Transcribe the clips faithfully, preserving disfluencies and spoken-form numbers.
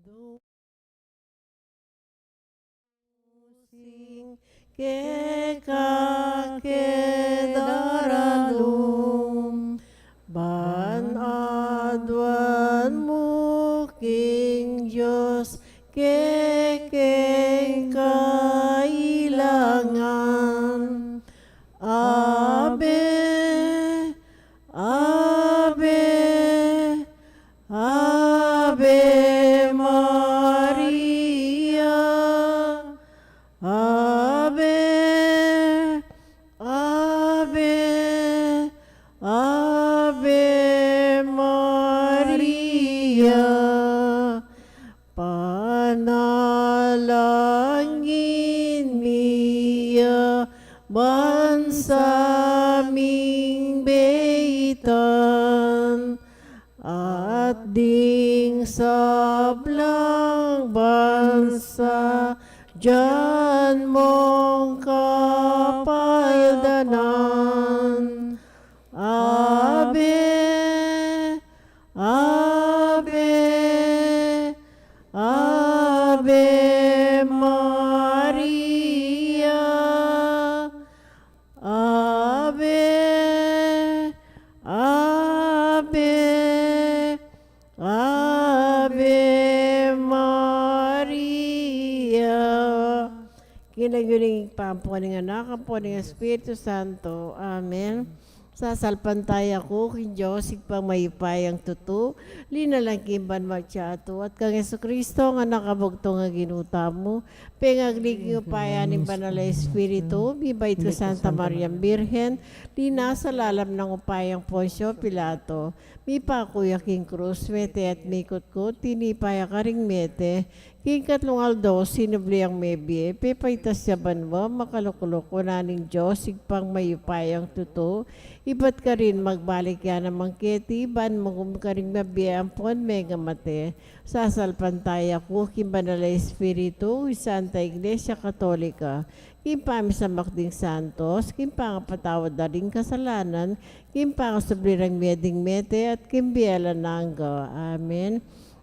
Sing keka ke daralum, ban aduan mu king Dios kekeng kailangan. Ave, Ave, Ave Maria. Ave, Ave, Ave Maria. Panalangin mi ya ban sa ming baitan, at ding sablang bansa dian mong kapaldanan. Ave, Ave, Ave Maria. Ave, Ave, Ave Maria. King lagyu ning Ibpa, ampo ning Anak, ampo ning Espiritu Santo. Amen. Sasalpantaya ku king Dios, Ibpang mayupayang tutu, linalang king banua at yatu, at kang Jesucristo, a Anak a bugtung a Ginu tamu, pengagli king upaya ning Banal a Espiritu, mibait kang Santa Maria Birhen, linasa lalam ning upaya nang Poncio Pilato, mipaku ya king krus, mete at mikutkut, tinipa ya karing mete, king katlung aldo sinubli yang mebie, pepaitas ya banua, makalukluk wanan ning Dios, Ibpang mayupayang tutu, ibat karin magbalik ya naman keti, ban magum karing mabie ampon megamate. Sasalpantaya ku king Banal a Espiritu, king Santa Iglesia Katolika, king pamisamak ding santos, king pangapatawad da ring kasalanan, king pangasubli rang mie ding mete, at king bie alang angga. Amen.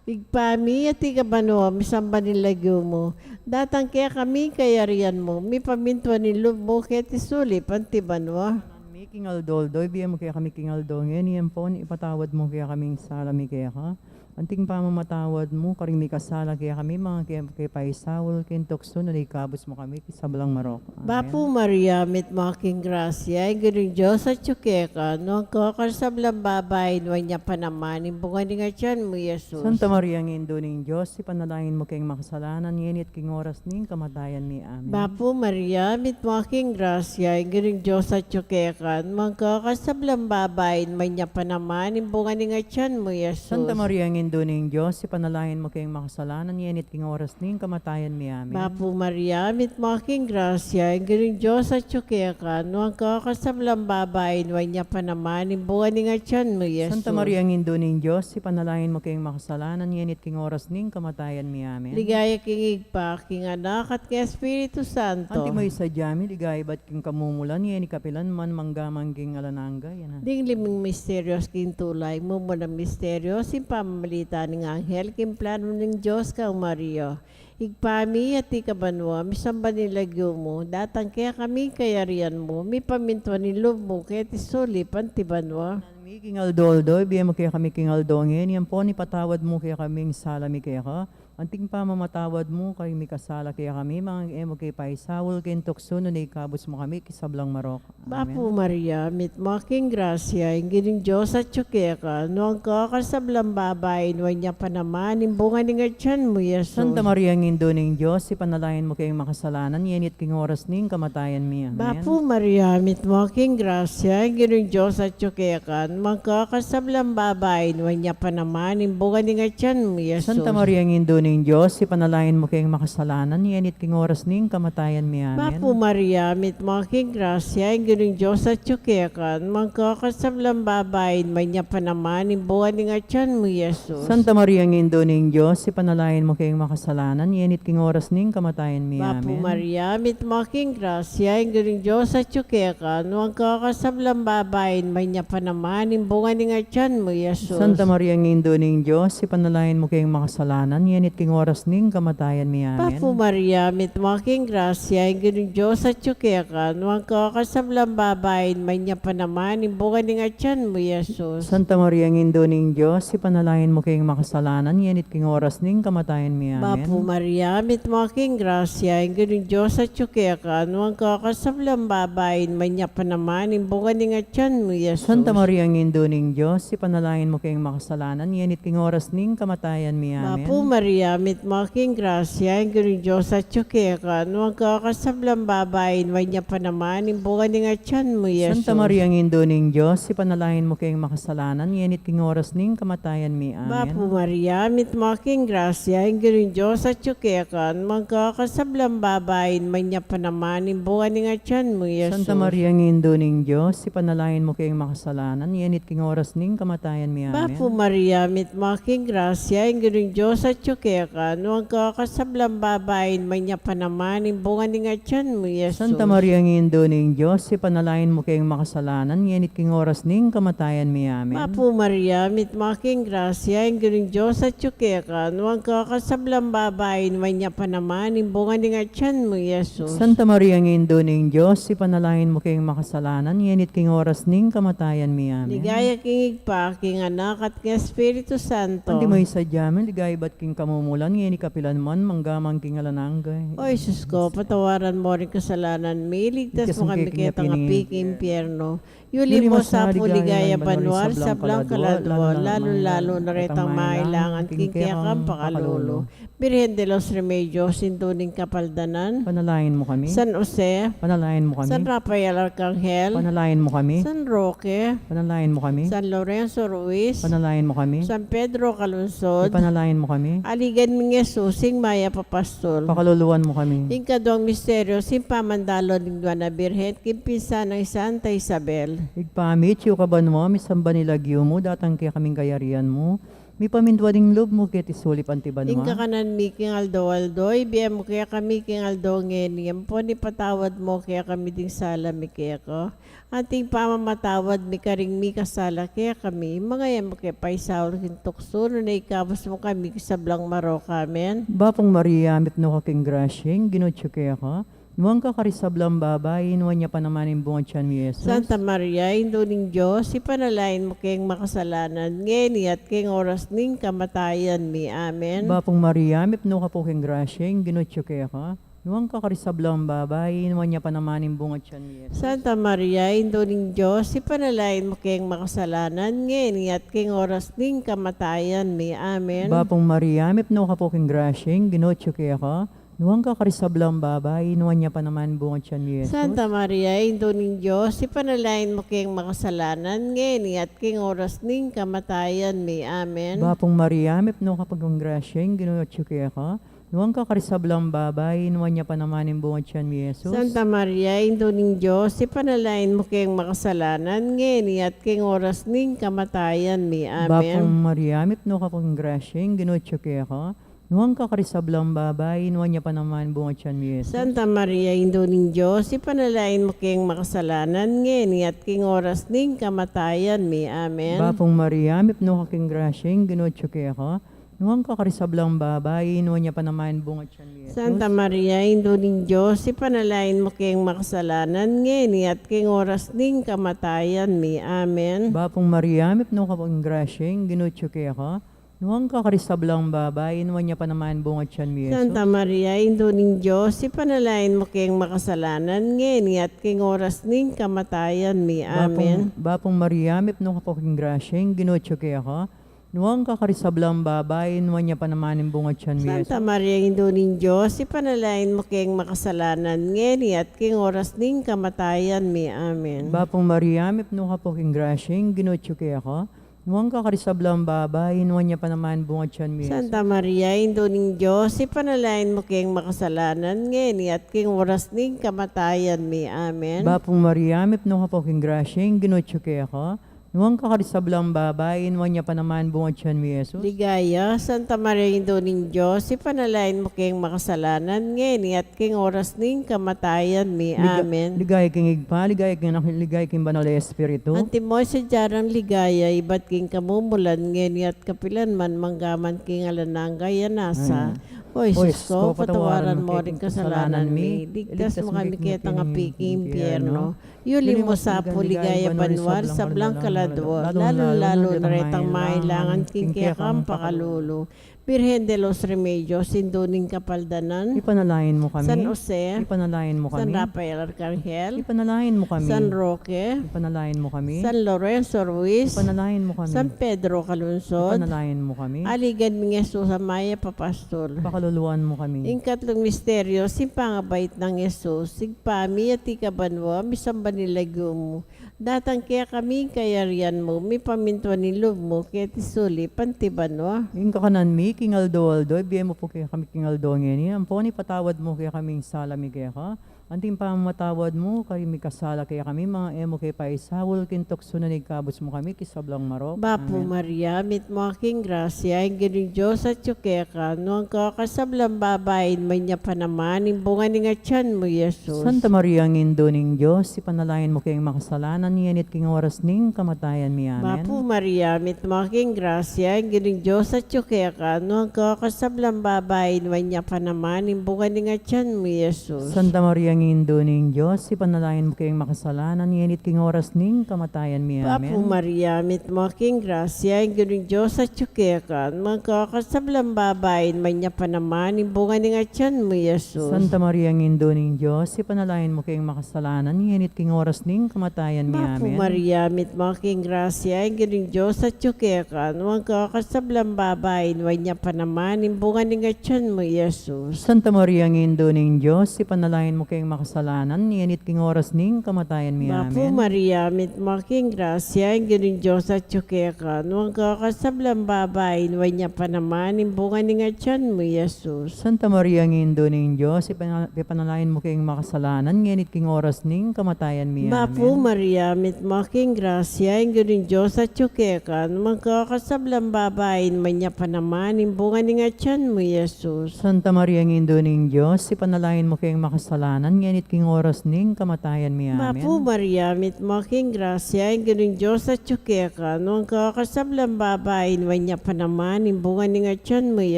Ibpa mi, atiu ka banua, misamban ya ing lagyu mu. Datang kekami ing kayarian mu, mipamintuan ing lub mu keti sulip anti banua. Mi king aldo-aldo ibie mu kekami king aldo ngeni, ampon ipatawad mu kekami ing sala mi keka, anti ing pamamatawad mu karing mikasala kekami, manga e mu ke paisaul king tuksu, nune ikabus mu kami king sablang marok. Amen. Bapu Maria, mitmu ka king grasya, ing Ginung Dios atyu keka, nuan ka karing sablang babai, nuan ya pa naman ing bunga ning atian mu, i Jesus. Santa Maria, Indu ning Dios, ipanalangin mu keng makasalanan, ngeni at king oras ning kamatayan mi. Amen. Bapu Maria, mitmu ka king grasya, ing Ginung Dios atyu keka, nuan ka karing sablang babai, nuan ya pa naman ing bunga ning atian mu, i Jesus. Santa Maria, Indu ning Dios, ipanalangin mu keng makasalanan, ngeni at king oras ning kamatayan mi. Amen. Bapu Maria, mitmu ka king grasya, ing Ginung Dios atyu keka, nuan ka karing sablang babai, nuan ya pa naman ing bunga ning atian mu, i Jesus. Santa Maria, Indu ning Dios, ipanalangin mu keng makasalanan, ngeni at king oras ning kamatayan mi. Amen. Ligaya king Ibpa, king Anak, at king Espiritu Santo. Antimo ing sadya mi ligaya ibat king kamumulan, ngeni kapilan man, mangga man king alang angga. Yan na. Ding limang misteryos king tula. Ing mumunang misteryo, ing pamamalita ning anghel king plano ning Dios kang Maria. Ibpa mi, atiu ka banua, misamban ya ing lagyu mu, datang kekami ing kayarian mu, mipamintuan ing lub mu keti sulip anti banua. Kakanan mi king aldo-aldo ibie mu kekami king aldo ngeni, ampon ipatawad mu kekami ing sala mi keka, anti ing pamamatawad mu karing mikasala kekami, manga e mu ke paisaul king tuksu, nune ikabus mu kami king sablang marok. Amen. Bapu Maria, mitmu ka king grasya, ing Ginung Dios atyu keka, nuan ka karing sablang babai, nuan ya pa naman ing bunga ning atian mu, i Jesus. Santa Maria, Indu ning Dios, ipanalangin mu keng makasalanan, ngeni at king oras ning kamatayan mi. Amen. Bapu Maria, mitmu ka king grasya, ing Ginung Dios atyu keka, nuan ka karing sablang babai, nuan ya pa naman ing bunga ning atian mu, i Jesus. Santa Maria, Indu ning Dios, ipanalangin mu keng makasalanan, ngeni at king oras ning kamatayan mi. Amen. Bapu Maria, mitmu ka king grasya, ing Ginung Dios atyu keka, nuan ka karing sablang babai, nuan ya pa naman ing bunga ning atian mu, i Jesus. Santa Maria, Indu ning Dios, ipanalangin mu keng makasalanan, ngeni at king oras ning kamatayan mi. Bapu Amen. Maria, mitmu ka king grasya, ing Ginung Dios atyu keka, nuan ka karing sablang babai, nuan ya pa naman ing bunga ning atian mu, i Jesus. Santa Maria, Indu ning Dios, ipanalangin mu keng makasalanan, ngeni at king oras ning kamatayan mi. Amen. Bapu Maria, mitmu ka king grasya, ing Ginung Dios atyu keka, nuan ka karing sablang babai, nuan ya pa naman ing bunga ning atyan mu, Jesus. Santa Maria, Indu ning Dios, ipanalangin mu keng makasalanan, ngeni at king oras ning kamatayan mi. Amen. Bapu Maria, mitmu ka king grasya, ing Ginung Dios atyu keka, nuan ka karing sablang babai, nuan ya pa naman ing bunga ning atyan mu, Jesus. Santa Maria, Indu ning Dios, ipanalangin mu keng makasalanan, ngeni at king oras ning kamatayan mi. Amen. Bapu Maria, mitmu ka king grasya, ing Ginung Dios atyu keka, nuan ka karing sablang babai, nuan ya pa naman ing bunga ning atyan mu, Jesus. Santa Maria, Indu ning Dios, ipanalangin mu keng makasalanan, ngeni at king oras ning kamatayan mi. Amen. Bapu Maria, mitmu ka king grasya, ing Ginung Dios atyu keka, nuan ka karing sablang babai, nuan ya pa naman ing bunga ning atyan mu, Jesus. Santa Maria, Indu ning Dios, ipanalangin mu keng makasalanan, ngeni at king oras ning kamatayan mi. Amen. Bapu Maria, mitmu ka king grasya, ing Ginung Dios atyu keka, nuan ka karing sablang babai, nuan ya pa naman ing bunga ning atyan mu, Jesus. Santa Maria, Indu ning Dios, ipanalangin mu keng makasalanan, ngeni at king oras ning kamatayan mi. Amen. Bapu Maria, mitmu ka king grasya, ing Ginung Dios atyu keka, nuan ka karing sablang babai, nuan ya pa naman ing bunga ning atyan mu, Jesus. Santa Maria, Indu ning Dios, ipanalangin mu keng makasalanan, ngeni at king oras ning kamatayan mi. Amen. Ligaya king Ibpa, king Anak, at king Espiritu Santo. Antimo ing sadya mi, ligaya ibat king kamumulan, ngeni kapilan man, mangga man king alang angga. O Jesus ko, patawaran mu ring kasalanan mi, iligtas mu kami king api ning impyernu. Yuli mu sa pu king ligaya banua ring sablang kaladua, lalu-lalu na retang mailangan king kekang pakalulu. Birhen de los Remedios, Indu ning Kapaldanan. Panalangin mu kami. San Jose. Panalangin mu kami. San Rafael Arcangel. Panalangin mu kami. San Roque. Panalangin mu kami. San Lorenzo Ruiz. Panalangin mu kami. San Pedro Calungsod. Ipanalangin mu kami. Aligan ming Jesus, ing mayap a pastul. Pakaluluan mu kami. Ing kaduang misteryo, ing pamandalo ning Nuan a Birhen king pinsan nang Santa Isabel. Ibpa mi, atsu ka banua, misamban ya ing lagyu mu, datang kekami ing kayarian mu, mipamintuan ing lub mu keti sulip anti banua. Ing kakanan mi king aldo-aldo, ibie mu kekami king aldo ngeni, ampon ipatawad mu kekami ding sala mi keka, anti ing pamamatawad mi karing mikasala kekami. Manga e mu ke paisaul king tuksu, nune ikabus mu kami king sablang marok. Amen. Bapu Maria, mipnu ka king grasya, ing Ginu atyu keka, nuan ka karing sablang babai, nuan ya pa naman ing bunga ning tiyan mu, Jesus. Santa Maria, Indu ning Dios, ipanalangin mu keng makasalanan, ngeni at king oras ning kamatayan mi. Amen. Bapu Maria, mipnu ka pu king grasya, ing Ginu atyu keka, nuan ka karing sablang babai, nuan ya pa naman ing bunga ning tiyan mu, Jesus. Santa Maria, Indu ning Dios, ipanalangin mu keng makasalanan, ngeni at king oras ning kamatayan mi. Amen. Bapu Maria, mipnu ka pu king grasya, ing Ginu atyu keka, nuan ka karing sablang babai, nuan ya pa naman ing bunga ning tiyan mu, Jesus. Santa Maria, Indu ning Dios, ipanalangin mu keng makasalanan, ngeni at king oras ning kamatayan mi. Amen. Bapu Maria, mipnu ka pu king grasya, ing Ginu atyu keka, nuan ka karing sablang babai, nuan ya pa naman ing bunga ning tiyan mu, Jesus. Santa Maria, Indu ning Dios, ipanalangin mu keng makasalanan, ngeni at king oras ning kamatayan mi. Amen. Bapu Maria, mipnu ka pu king grasya, ing Ginu atyu keka, nuan ka karing sablang babai, nuan ya pa naman ing bunga ning tiyan mu, Jesus. Santa Maria, Indu ning Dios, ipanalangin mu keng makasalanan, ngeni at king oras ning kamatayan mi. Amen. Bapu Maria, mipnu ka king grasya, ing Ginu atyu keka, nuan ka karing sablang babai, nuan ya pa naman ing bunga ning tiyan mu, Jesus. Santa Maria, Indu ning Dios, ipanalangin mu keng makasalanan, ngeni at king oras ning kamatayan mi. Amen. Bapu Maria, mipnu ka pu king grasya, ing Ginu atyu keka, nuan ka karing sablang babai, nuan ya pa naman ing bunga ning tiyan mu, Jesus. Santa Maria, Indu ning Dios, ipanalangin mu keng makasalanan, ngeni at king oras ning kamatayan mi. Amen. Bapu Maria, mipnu ka pu king grasya, ing Ginu atyu keka, nuan ka karing sablang babai, nuan ya pa naman ing bunga ning tiyan mu, Jesus. Santa Maria, Indu ning Dios, ipanalangin mu keng makasalanan, ngeni at king oras ning kamatayan mi. Amen. Bapu Maria, mipnu ka pu king grasya, ing Ginu atyu keka, nuan ka karing sablang babai, nuan ya pa naman ing bunga ning tiyan mu, Jesus. Santa Maria, Indu ning Dios, ipanalangin mu keng makasalanan, ngeni at king oras ning kamatayan mi. Amen. Bapu Maria, mipnu ka pu king grasya, ing Ginu atyu keka, Nuan ka karing sablang babai, nuan ya pa naman bunga tian mu, i Jesus. Ligaya, Santa Maria, Indu ning Dios, ipanalangin mu keng makasalanan, ngeni at keng oras ning kamatayan mi. Liga-, Amen. Ligaya king Ibpa, ligaya king Anak, ligaya king Banal a Espiritu. Antimo ing sadya nang ligaya, ibat king kamumulan, ngeni at kapilan man, mangga man king alang angga. Amen. O Jesus ko, patawaran mu ring kasalanan mi, ligtas mu kami ketang api king impyerno. Yuli mu sa pu king ligaya banua ring sablang kaladua, lalu-lalu na retang mangailangan king kekang pakalulu. Birhen de los Remedios, Indu ning Kapaldanan. Ipanalangin mu kami. San Jose. Ipanalangin mu kami. San Rafael Arcangel. Ipanalangin mu kami. San Roque. Ipanalangin mu kami. San Lorenzo Ruiz. Ipanalangin mu kami. San Pedro Calungsod. Ipanalangin mu kami. Aligan ming Jesus a mayap a pastul. Pakaluluan mu kami. Ing katlung misteryo, ing pangabait nang Jesus. Ibpa mi, atiu ka banua, misamban ya ing lagyu mu. Datang kekami ing kayarian mu, mipamintuan ing lub mu, keti sulip anti banua. Ing kakanan mi king aldo-aldo, ibie mu pu kekami king aldo ngeni, ampon ipatawad mu kekami ing sala mi keka, anti ing pamamatawad mu karing mikasala kekami, manga e mu ke paisaul king tuksu, nune ikabus mu kami king sablang marok. Bapu Maria, mitmu ka king grasya, ing Ginung Dios atyu keka, nuan ka karing sablang babai, nuan ya pa naman ing bunga ning atyan mu, i Jesus. Santa Maria, Indu ning Dios, ipanalangin mu keng makasalanan, ngeni at king oras ning kamatayan mi. Amen. Bapu Maria, mitmu ka king grasya, ing Ginung Dios atyu keka, nuan ka karing sablang babai, nuan ya pa naman ing bunga ning atyan mu, i Jesus. Santa Maria, Indu ning Dios, ipanalangin mu keng makasalanan, ngeni at king oras ning kamatayan mi. Amen. Bapu Maria, mitmu ka king grasya, ing Ginung Dios atyu keka, nuan ka karing sablang babai, nuan ya pa naman ing bunga ning atyan mu, i Jesus. Santa Maria, Indu ning Dios, ipanalangin mu keng makasalanan, ngeni at king oras ning kamatayan mi. Amen. Bapu Maria, mitmu ka king grasya, ing Ginung Dios atyu keka, nuan ka karing sablang babai, nuan ya pa naman ing bunga ning atyan mu, i Jesus. Santa Maria, Indu ning Dios, ipanalangin mu keng makasalanan, ngeni at king oras ning kamatayan mi. Amen. Bapu Maria, mitmu ka king grasya, ing Ginung Dios atyu keka, nuan ka karing sablang babai, nuan ya pa naman ing bunga ning atyan mu, i Jesus. Santa Maria, Indu ning Dios, ipana-, ipanalangin mu keng makasalanan, ngeni at king oras ning kamatayan mi. Amen. Bapu Maria, mitmu ka king grasya, ing Ginung Dios atyu keka, nuan ka karing sablang babai, nuan ya pa naman ing bunga ning atyan mu, i Jesus. Santa Maria, Indu ning Dios, ipanalangin mu keng makasalanan, ngeni at king oras ning kamatayan mi. Amen. Bapu Maria, mitmu ka king grasya, ing Ginung Dios atyu keka, nuan ka karing sablang babai, nuan ya pa naman ing bunga ning atyan mu, i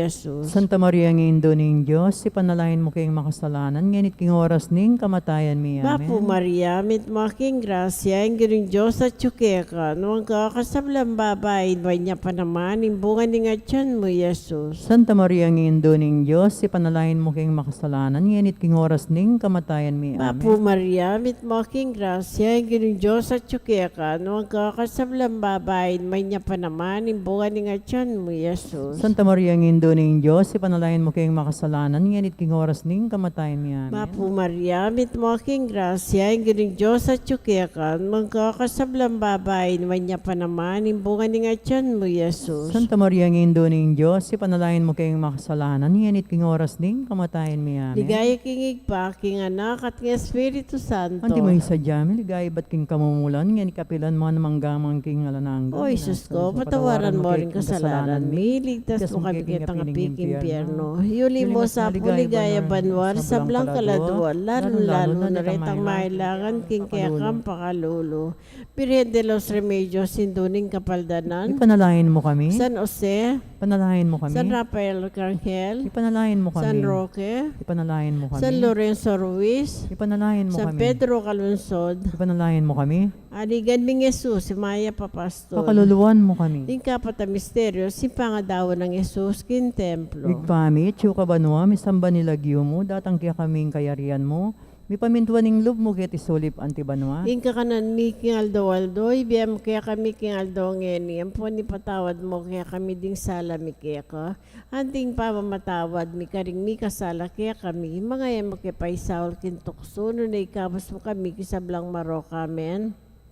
Jesus. Santa Maria, Indu ning Dios, ipanalangin mu keng makasalanan, ngeni at king oras ning kamatayan mi. Amen. Bapu Maria, mitmu ka king grasya, ing Ginung Dios atyu keka, nuan ka karing sablang babai, nuan ya pa naman ing bunga ning atyan mu, i Jesus. Santa Maria, Indu ning Dios, ipanalangin mu keng makasalanan, ngeni at king oras ning kamatayan mi. Amen. Bapu Maria, mitmu ka king grasya, ing Ginung Dios atyu keka, nuan ka karing sablang babai, nuan ya pa naman ing bunga ning atyan mu, i Jesus. Santa Maria, Indu ning Dios, ipanalangin mu keng makasalanan, ngeni at king oras ning kamatayan mi. Amen. Bapu Maria, mitmu ka king grasya, ing Ginung Dios atyu keka, nuan ka karing sablang babai, nuan ya pa naman ing bunga ning atyan mu, i Jesus. Santa Maria, Indu ning Dios, ipanalangin mu keng makasalanan, ngeni at king oras ning kamatayan mi. Amen. Ligaya king Ibpa, king Anak, at king Espiritu Santo. Antimo ing sadya mi, ligaya ibat king kamumulan, ngeni at kapilan man, mangga man king alang angga. O Jesus ko, patawaran mu ring kasalanan mi, ligtas mu kami ketang api king impyerno. Yuli mu sa pu king ligaya banua ring sablang kaladua, lalu-lalu na retang mangailangan king kekang pakalulu. Birhen de los Remedios, Indu ning Kapaldanan. Ipanalangin mu kami. San Jose. Ipanalangin mu kami. San Rafael Arcangel. Ipanalangin mu kami. San Roque. Ipanalangin mu kami. San Lorenzo Ruiz. Ipanalangin mu kami. San Pedro Calungsod. Ipanalangin mu kami. Aligan ming Jesus, ing mayap a pastul. Pakaluluan mu kami. Ing kapat a misteryo, ing pangadaun nang Jesus king templo. Ibpa mi, atsu ka banua, misamban ing lagyu mu, datang kekami ing kayarian mu, mipamintuan ing lub mu keti sulip anti banua. Ing kakanan mi king aldo-aldo, ibie mu kekami king aldo ngeni, ampon ipatawad mu kekami ding sala mi keka, anti ing pamamatawad mi karing mikasala kekami, manga e mu ke paisaul king tuksu, nune ikabus mu kami king sablang marok. Amen.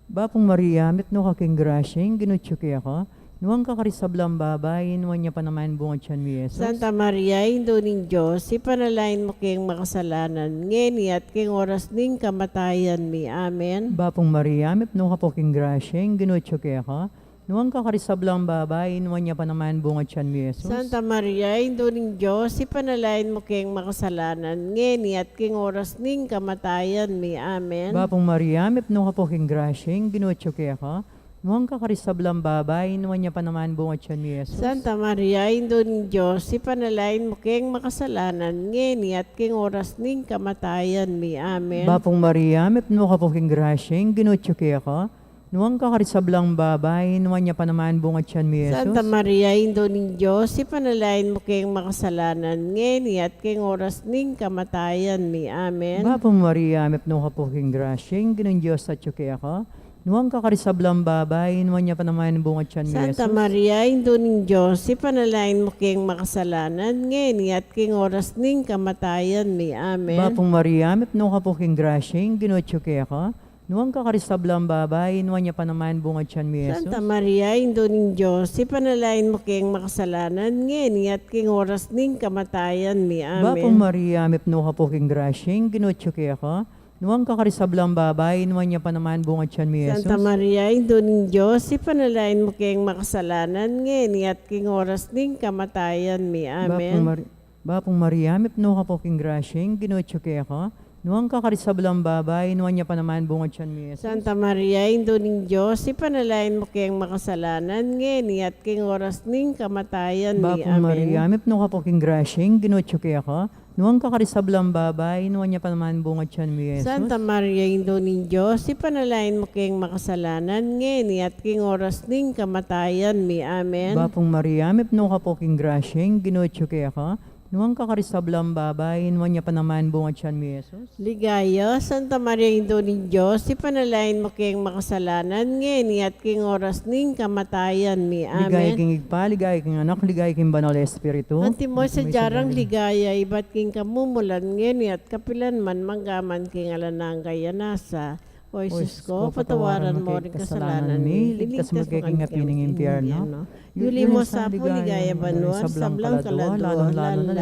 Bapu Maria, mitmu ka king grasya, ing Ginu atyu keka, Nuan ka karing sablang babai, nuan ya pa naman bunga tiyan mu, Jesus. Santa Maria, Indu ning Dios, ipanalangin mu keng makasalanan, ngeni at keng oras ning kamatayan mi. Amen. Bapu Maria, mipnu ka pu king grasya, ing Ginu atyu keka. Nuan ka karing sablang babai, nuan ya pa naman bunga tiyan mu, Jesus. Santa Maria, Indu ning Dios, ipanalangin mu keng makasalanan, ngeni at keng oras ning kamatayan mi. Amen. Bapu Maria, mipnu ka pu king grasya, ing Ginu atyu keka. Nuan ka karing sablang babai, nuan ya pa naman bunga tiyan mu, Jesus. Santa Maria, Indu ning Dios, ipanalangin mu keng makasalanan, ngeni at keng oras ning kamatayan mi. Amen. Bapu Maria, mipnu ka pu king grasya, ing Ginu atyu keka. Nuan ka karing sablang babai, nuan ya pa naman bunga tiyan mu, Jesus. Santa Maria, Indu ning Dios, ipanalangin mu keng makasalanan, ngeni at keng oras ning kamatayan mi. Amen. Bapu Maria, mipnu ka pu king grasya, ing Ginung Dios atyu keka. Nuan ka karing sablang babai, nuan ya pa naman bunga tiyan mu, Jesus. Santa Maria, Indu ning Dios, ipanalangin mu keng makasalanan, ngeni at keng oras ning kamatayan mi. Amen. Bapu Maria, mipnu ka pu king grasya, ing Ginu atyu keka. Nuan ka karing sablang babai, nuan ya pa naman bunga tiyan mu, Jesus. Santa Maria, Indu ning Dios, ipanalangin mu keng makasalanan, ngeni at keng oras ning kamatayan mi. Amen. Bapu Maria, mipnu ka pu king grasya, ing Ginu atyu keka. Nuan ka karing sablang babai, nuan ya pa naman bunga tiyan mu, Jesus. Santa Maria, Indu ning Dios, ipanalangin mu keng makasalanan, ngeni at keng oras ning kamatayan mi. Amen. Bapu Mari-, Bapu Maria, mipnu ka pu king grasya, ing Ginu atyu keka. Nuan ka karing sablang babai, nuan ya pa naman bunga tiyan mu, Jesus. Santa Maria, Indu ning Dios, ipanalangin mu keng makasalanan, ngeni at keng oras ning kamatayan mi. Bapu Amen. Maria, mipnu ka pu king grasya, ing Ginu atyu keka. Nuan ka karing sablang babai, nuan ya pa naman bunga tiyan mu, Jesus. Santa Maria, Indu ning Dios, ipanalangin mu keng makasalanan, ngeni at keng oras ning kamatayan mi. Amen. Bapu Maria, mipnu ka pu king grasya, ing Ginu atyu keka. Nuan ka karing sablang babai, nuan ya pa naman bunga tiyan mu, Jesus. Ligaya, Santa Maria, Indu ning Dios, ipanalangin mu keng makasalanan, ngeni at keng oras ning kamatayan mi. Ligaya Amen. King Ibpa, ligaya king Anak, ligaya king Banal a Espiritu. Antimo ing sadya rang ligaya, ibat king kamumulan, ngeni at kapilan man, mangga man king alang angga. Nasa, O Jesus ko, patawaran mu ring kasalanan mi, iligtas mu kami king api ning impyerno. Yuli mu sa pu king ligaya banua ing sablang kaladua, lalung-lalu na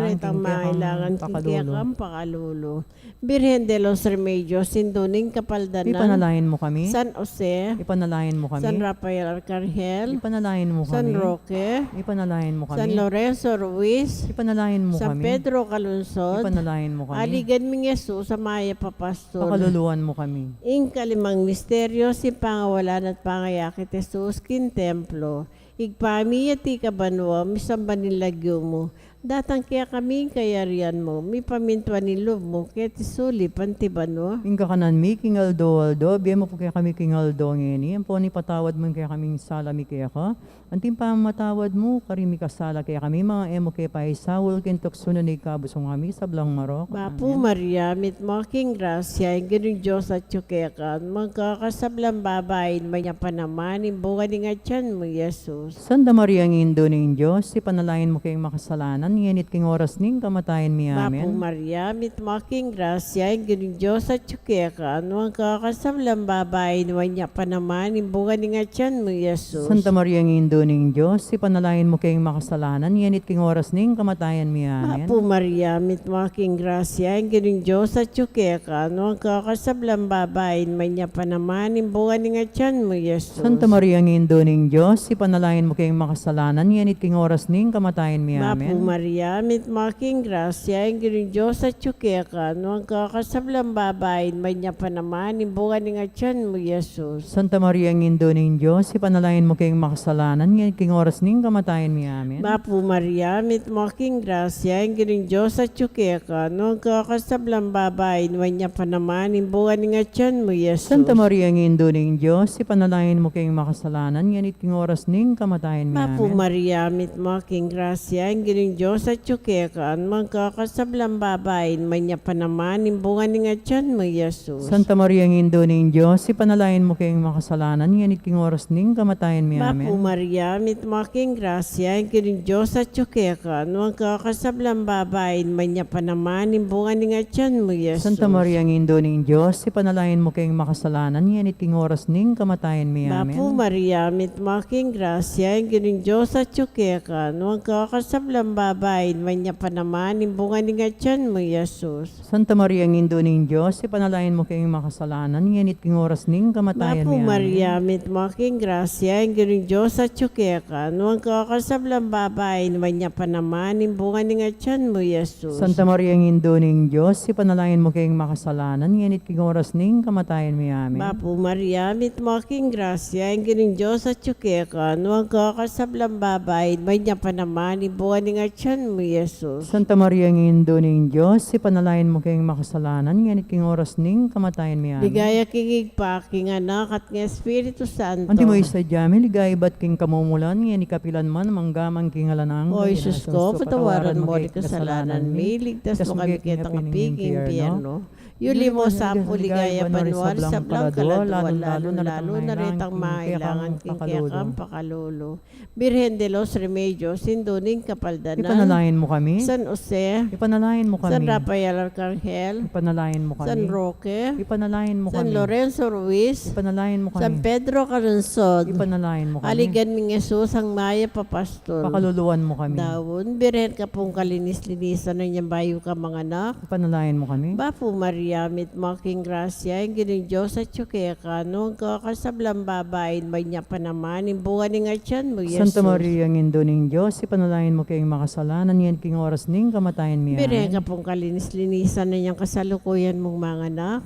retang mangailangan king kekang pakalulu. Birhen de los Remedios, Indu ning Kapaldanan. Ipanalangin mu kami. San Jose. Ipanalangin mu kami. San Rafael Arcangel. Ipanalangin mu kami. San Roque. Ipanalangin mu kami. San Lorenzo Ruiz. Ipanalangin mu kami. San Pedro Calungsod. Ipanalangin mu kami. Aligan ming Jesus a mayap a pastul. Pakaluluan mu kami. Ing kalimang misteryo, ing pangawalan at pangayakit Jesus king templo. Ibpa mi, atiu ka banua, misamban ing lagyu mu. Datang kekami ing kayarian mu, mipamintuan ing lub mu, keti sulip anti banua. Ing kakanan mi king aldo-aldo, ibie mu pu kekami king aldo ngeni, ampon ipatawad mu ing kekaming sala mi keka, anti ing pamamatawad mu karing mikasala kekami, manga e mu ke paisaul king tuksu, nune ikabus mu kami king sablang marok. Bapu Maria, mitmu ka king grasya, ing Ginung Dios atyu keka, nuan ka karing sablang babai, nuan ya pa naman ing bunga ning atian mu, Jesus. Santa Maria, Indu ning Dios, ipanalangin mu keng makasalanan, ngeni at king oras ning kamatayan mi. Amen. Bapu Maria, mitmu ka king grasya, ing Ginung Dios atyu keka, nuan ka karing sablang babai, nuan ya pa naman ing bunga ning atian mu, Jesus. Santa Maria, Indu ning Dios, ipanalangin mu keng makasalanan, ngeni at king oras ning kamatayan mi. Amen. Bapu Maria, mitmu ka king grasya, ing Ginung Dios atyu keka, nuan ka karing sablang babai, nuan ya pa naman ing bunga ning atian mu, Jesus. Santa Maria, Indu ning Dios, ipanalangin mu keng makasalanan, ngeni at king oras ning kamatayan mi. Amen. Bapu Maria, mitmu ka king grasya, ing Ginung Dios atyu keka, nuan ka karing sablang babai, nuan ya pa naman ing bunga ning atian mu, Jesus. Santa Maria, Indu ning Dios, ipanalangin mu keng makasalanan, ngeni at king oras ning kamatayan mi. Amen. Bapu Maria, mitmu ka king grasya, ing Ginung Dios atyu keka, nuan ka karing sablang babai, nuan ya pa naman ing bunga ning atian mu, Jesus. Santa Maria, Indu ning Dios, ipanalangin mu keng makasalanan, ngeni at king oras ning kamatayan mi. Bapu Amen. Maria, mitmu ka king grasya, ing Ginung Dios Dios, atyu keka, nuan ka karing sablang babai, at nuan ya pa naman ing bunga ning atyan mu, Jesus. Santa Maria, Indu ning Dios, ipanalangin mu keng makasalanan, ngeni at king oras ning kamatayan mi. Amen. Bapu Maria, mitmu ka king grasya, ing Ginung Dios atyu keka, nuan ka karing sablang babai, at nuan ya pa naman ing bunga ning atyan mu, Jesus. Santa Maria, Indu ning Dios, ipanalangin mu keng makasalanan, ngeni at king oras ning kamatayan mi. Amen. Bapu Maria, mitmu ka king grasya, ing Ginung Dios atyu keka, nuan ka karing sablang babai, at nuan ya pa naman ing bunga ning atyan mu, Jesus. Santa Maria, Indu ning Dios, ipanalangin mu keng makasalanan, ngeni at king oras ning kamatayan mi. Amen. Bapu Maria, mitmu ka king grasya, ing Ginung Dios atyu keka, nuan ka karing sablang babai, at nuan ya pa naman ing bunga ning atyan mu, Jesus. Santa Maria, Indu ning Dios, ipanalangin mu keng makasalanan, ngeni at king oras ning kamatayan mi. Amen. Bapu Maria, mitmu ka king grasya, ing Ginung Dios atyu keka, nuan ka karing sablang babai, at nuan ya pa naman ing bunga ning atyan mu, Jesus. Santa Maria, Indu ning Dios, ipanalangin mu keng makasalanan, ngeni at king oras ning kamatayan mi. Amen. Ligaya king Ibpa, king Anak, at king Espiritu Santo. Antimo ing sadya mi, ligaya ibat king kamumulan, ngeni at kapilan man, mangga man king alang angga. O Jesus ko, patawaran mu ring kasalanan mi, iligtas mu kami keta king api ning impyernu. Yuli mu sa pu king ligaya banua ring sablang kaladua, lalu-lalu na retang mangailangan king kekang pakalulu. Birhen de los Remedios, Indu ning Kapaldanan. Ipanalangin mu kami. San Jose. Ipanalangin mu kami. San Rafael Arcangel. Ipanalangin mu kami. San Roque. Ipanalangin mu kami. San Lorenzo Ruiz. Ipanalangin mu kami. San Pedro Calungsod. Ipanalangin mu kami. Aligan ming Jesus, ing mayap a pastul. Pakaluluan mu kami. Daun, Birhen ka pung kalinis-linisan, inyang bayu kang manganak. Ipanalangin mu kami. Bapu Maria, mitmu ka king grasya, ing Ginung Dios atyu keka, nuan ka karing sablang babai, at nuan ya pa naman ing bunga ning atyan mu, Jesus. Santa Maria, Indu ning Dios, ipanalangin mu keng makasalanan, ngeni at king oras ning kamatayan mi. Amen. Birhen ka pung kalinis-linisan, inyang kasalukuyan mung manganak.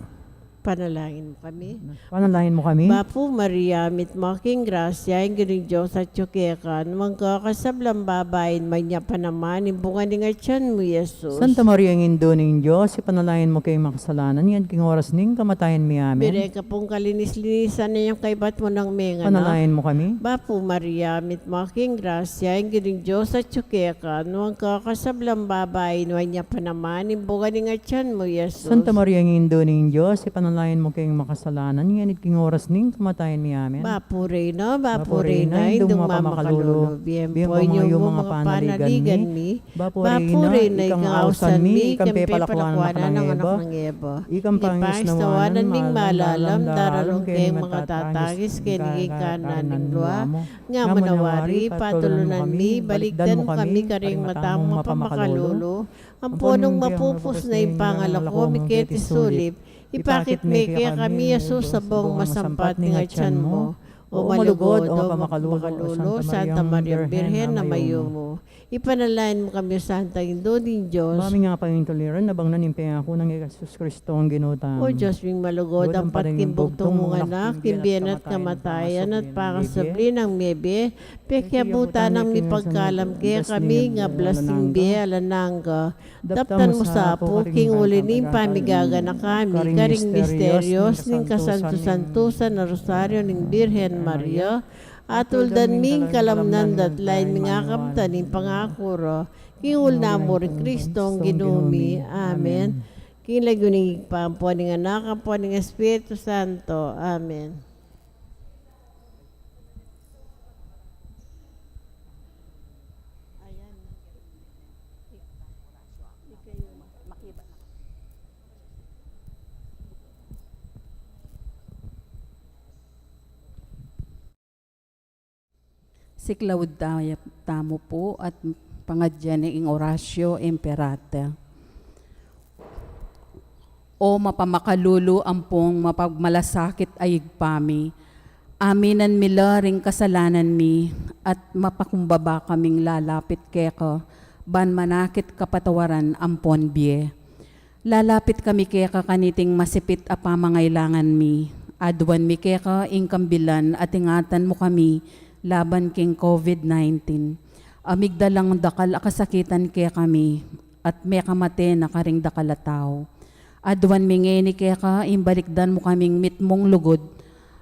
Panalangin mu kami. Panalangin mu kami. Bapu Maria, mitmu ka king grasya, ing Ginung Dios atyu keka, nuan ka karing sablang babai, at nuan ya pa naman ing bunga ning atyan mu, Jesus. Santa Maria, Indu ning Dios, ipanalangin mu keng makasalanan, ngeni at king oras ning kamatayan mi. Amen. Birhen ka pung kalinis-linisan, inyang kaybat mu nang menganak. Panalangin mu kami. Bapu Maria, mitmu ka king grasya, ing Ginung Dios atyu keka, nuan ka karing sablang babai, at nuan ya pa naman ing bunga ning atyan mu, Jesus. Santa Maria, Indu ning Dios, ipanalangin mu keng makasalanan, ngeni at king oras ning kamatayan mi. Amen. Bapu Reyna, Bapu Reyna, Indung mapamakalulu, bie mu ing panaligan mi. Bapu Reyna, ikang ausan mi, ikang pepalakuanan nang anak nang Eva. Ikang pangisnawanan ning malalam, daralan keng makatatangis keni king kanan ning lua. Nga manawari, patulunan mi, balikdan mu kami karing mata mung mapamakalulu, ampon nung mapupus na ing pangalako mi keti sulip, ipakit me kekami i Jesus a bung masampat ning atyan mu. O malugud, o mapamakalulu, Santa Maria Birhen, a mayumu. Ipanalangin mu kami, Santa Indu ning Dios. Ba mi ngang pangintuliran, abang na ning pengaku nang Jesus Kristo, ing Ginu tamu. O Dios ming malugud, ampat king bugtung mung anak, king bie na at kamatayan, at pakasubli nang mebie, pekiabutan nang mipagkalam kekami ing ablas ning bie alang angga. Daptan mu sa pu king uli ning pamigaganaka mi karing misterios ning kasantu-santusan a Rosario ning Birhen Maria, at tuldan mi ing kalamnan da at lain ming akamtan ning pangaku ra, king ul namu ring Kristong Ginu mi. Amen. King lagyu ning Ibpa, ampo ning Anak, ampo ning Espiritu Santo. Amen. Siklaud tamu pu at pangadyan ing Oratio Imperata. O mapamakalulu ampong mapagmalasakit a Ibpa mi, aminan mi la ring kasalanan mi at mapakumbaba kaming lalapit keka, ban manakit kapatawaran ampon bie. Lalapit kami keka kaniting masipit a pamangailangan mi. Aduan mi keka ing kambilan at ingatan mu kami laban king COVID nineteen. A migdalang dakal a kasakitan kekami, at mekamate na karing dakal a tau. Aduan mi ngeni keka ing balikdan mu kaming mitmung lugud,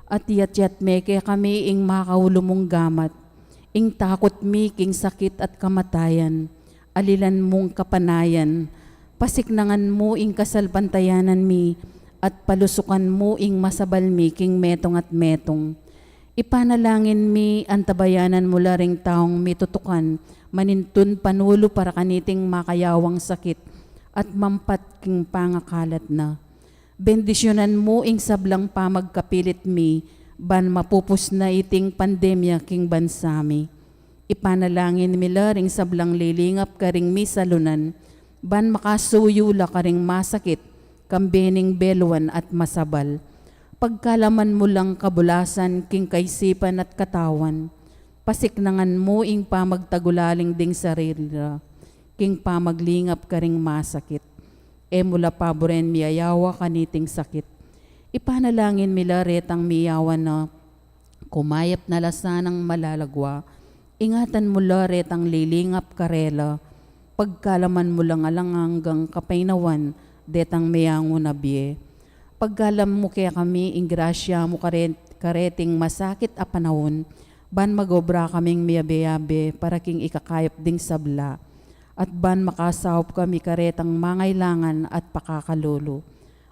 at iyatyat me kekami ing makaulu mung gamat, ing takut mi king sakit at kamatayan, alilan mung kapanayan, pasiknangan mu ing kasalpantayanan mi, at palusukan mu ing masabal mi king metung at metung. Ipanalangin mi, antabayanan mu la ring taung mitutukan manintun panulu para kaniting makayawang sakit at mampat king pangakalat na. Bendisyunan mu ing sablang pamagkapilit mi, ban mapupus na iting pandemya king bansa mi. Ipanalangin mi la ring sablang lilingap karing misalunan, ban makasuyu la karing masakit, kambe ning beluan at masabal. Pagkalaman mu lang kabulasan king kaisipan at katawan, pasiknangan mu ing pamagtagulaling ding sarili ra, king pamaglingap karing masakit. E mu la paburen miyayawa kaniting sakit. Ipanalangin mi la retang miyawa na, kumayap na la sanang malalagwa. Ingatan mu la retang lilingap karela, pagkalaman mu lang alang anggang kapaynawan detang meyangu na bie. Pagkalam mu kekami ing grasya mu kare-, kareting masakit a panaun, ban magobra kaming miyabe-yabe para king ikakayap ding sabla, at ban makasaup kami karetang mangailangan at pakakalulu.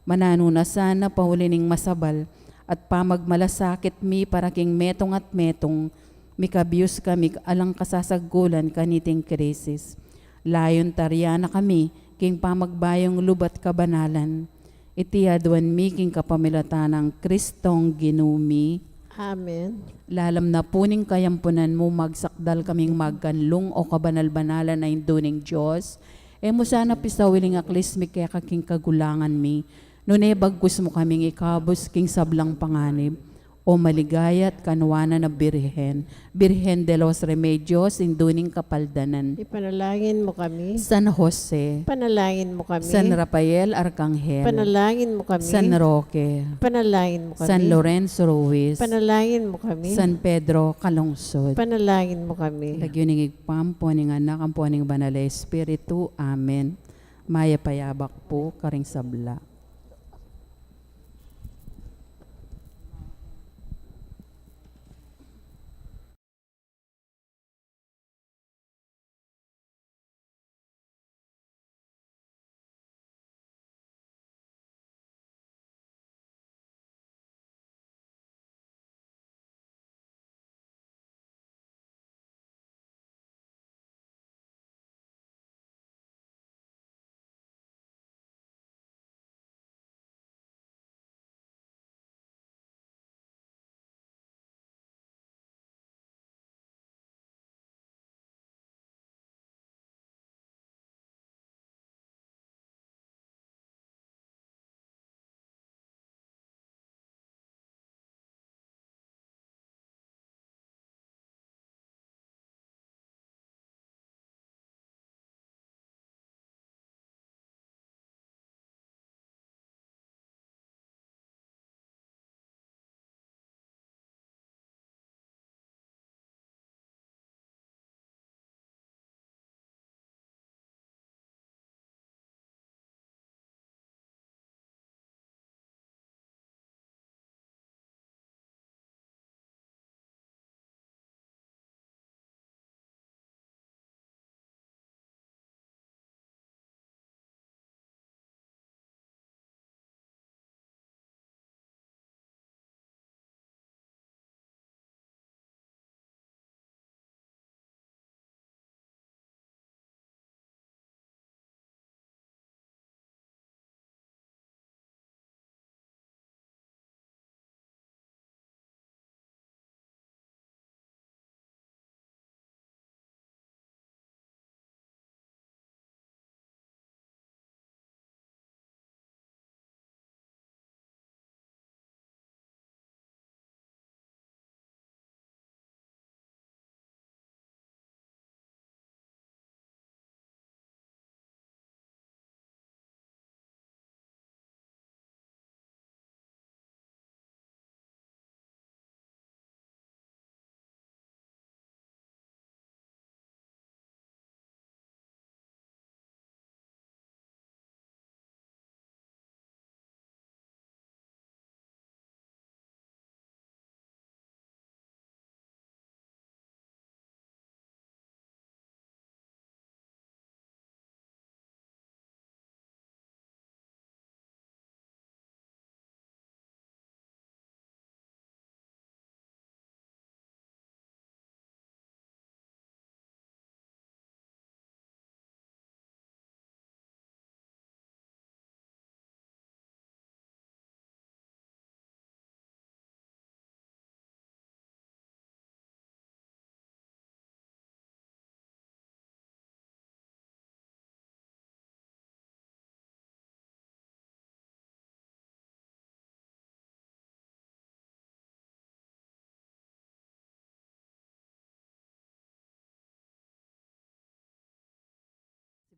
Mananu na sana pauli ning masabal at pamagmalasakit mi para king metung at metung, mikabius kami alang kasasagkulan kaniting krisis. Layun taryan na kami king pamagbayung lub at kabanalan. Iti aduan mi king kapamilatan nang Kristong Ginu mi. Amen. Lalam na pu ning kayampunan mu, magsakdal kaming magkanlung, o kabanal-banalan a Indu ning Dios. E mu sana pisawiling aklis mi keka king kagulangan mi, nune bagkus mu kaming ikabus king sablang panganib. O maligaya at kanuanan a Birhen, Birhen de los Remedios, Indu ning Kapaldanan. Ipanalangin mu kami. San Jose. Ipanalangin mu kami. San Rafael Arkanghel. Ipanalangin mu kami. San Roque. Ipanalangin mu kami. San Lorenzo Ruiz. Ipanalangin mu kami. San Pedro Calungsod. Ipanalangin mu kami. Lagyu ning Ibpa, ampo ning Anak, ampo ning Banal a Espiritu. Amen. Mayap a yabak pu karing sabla.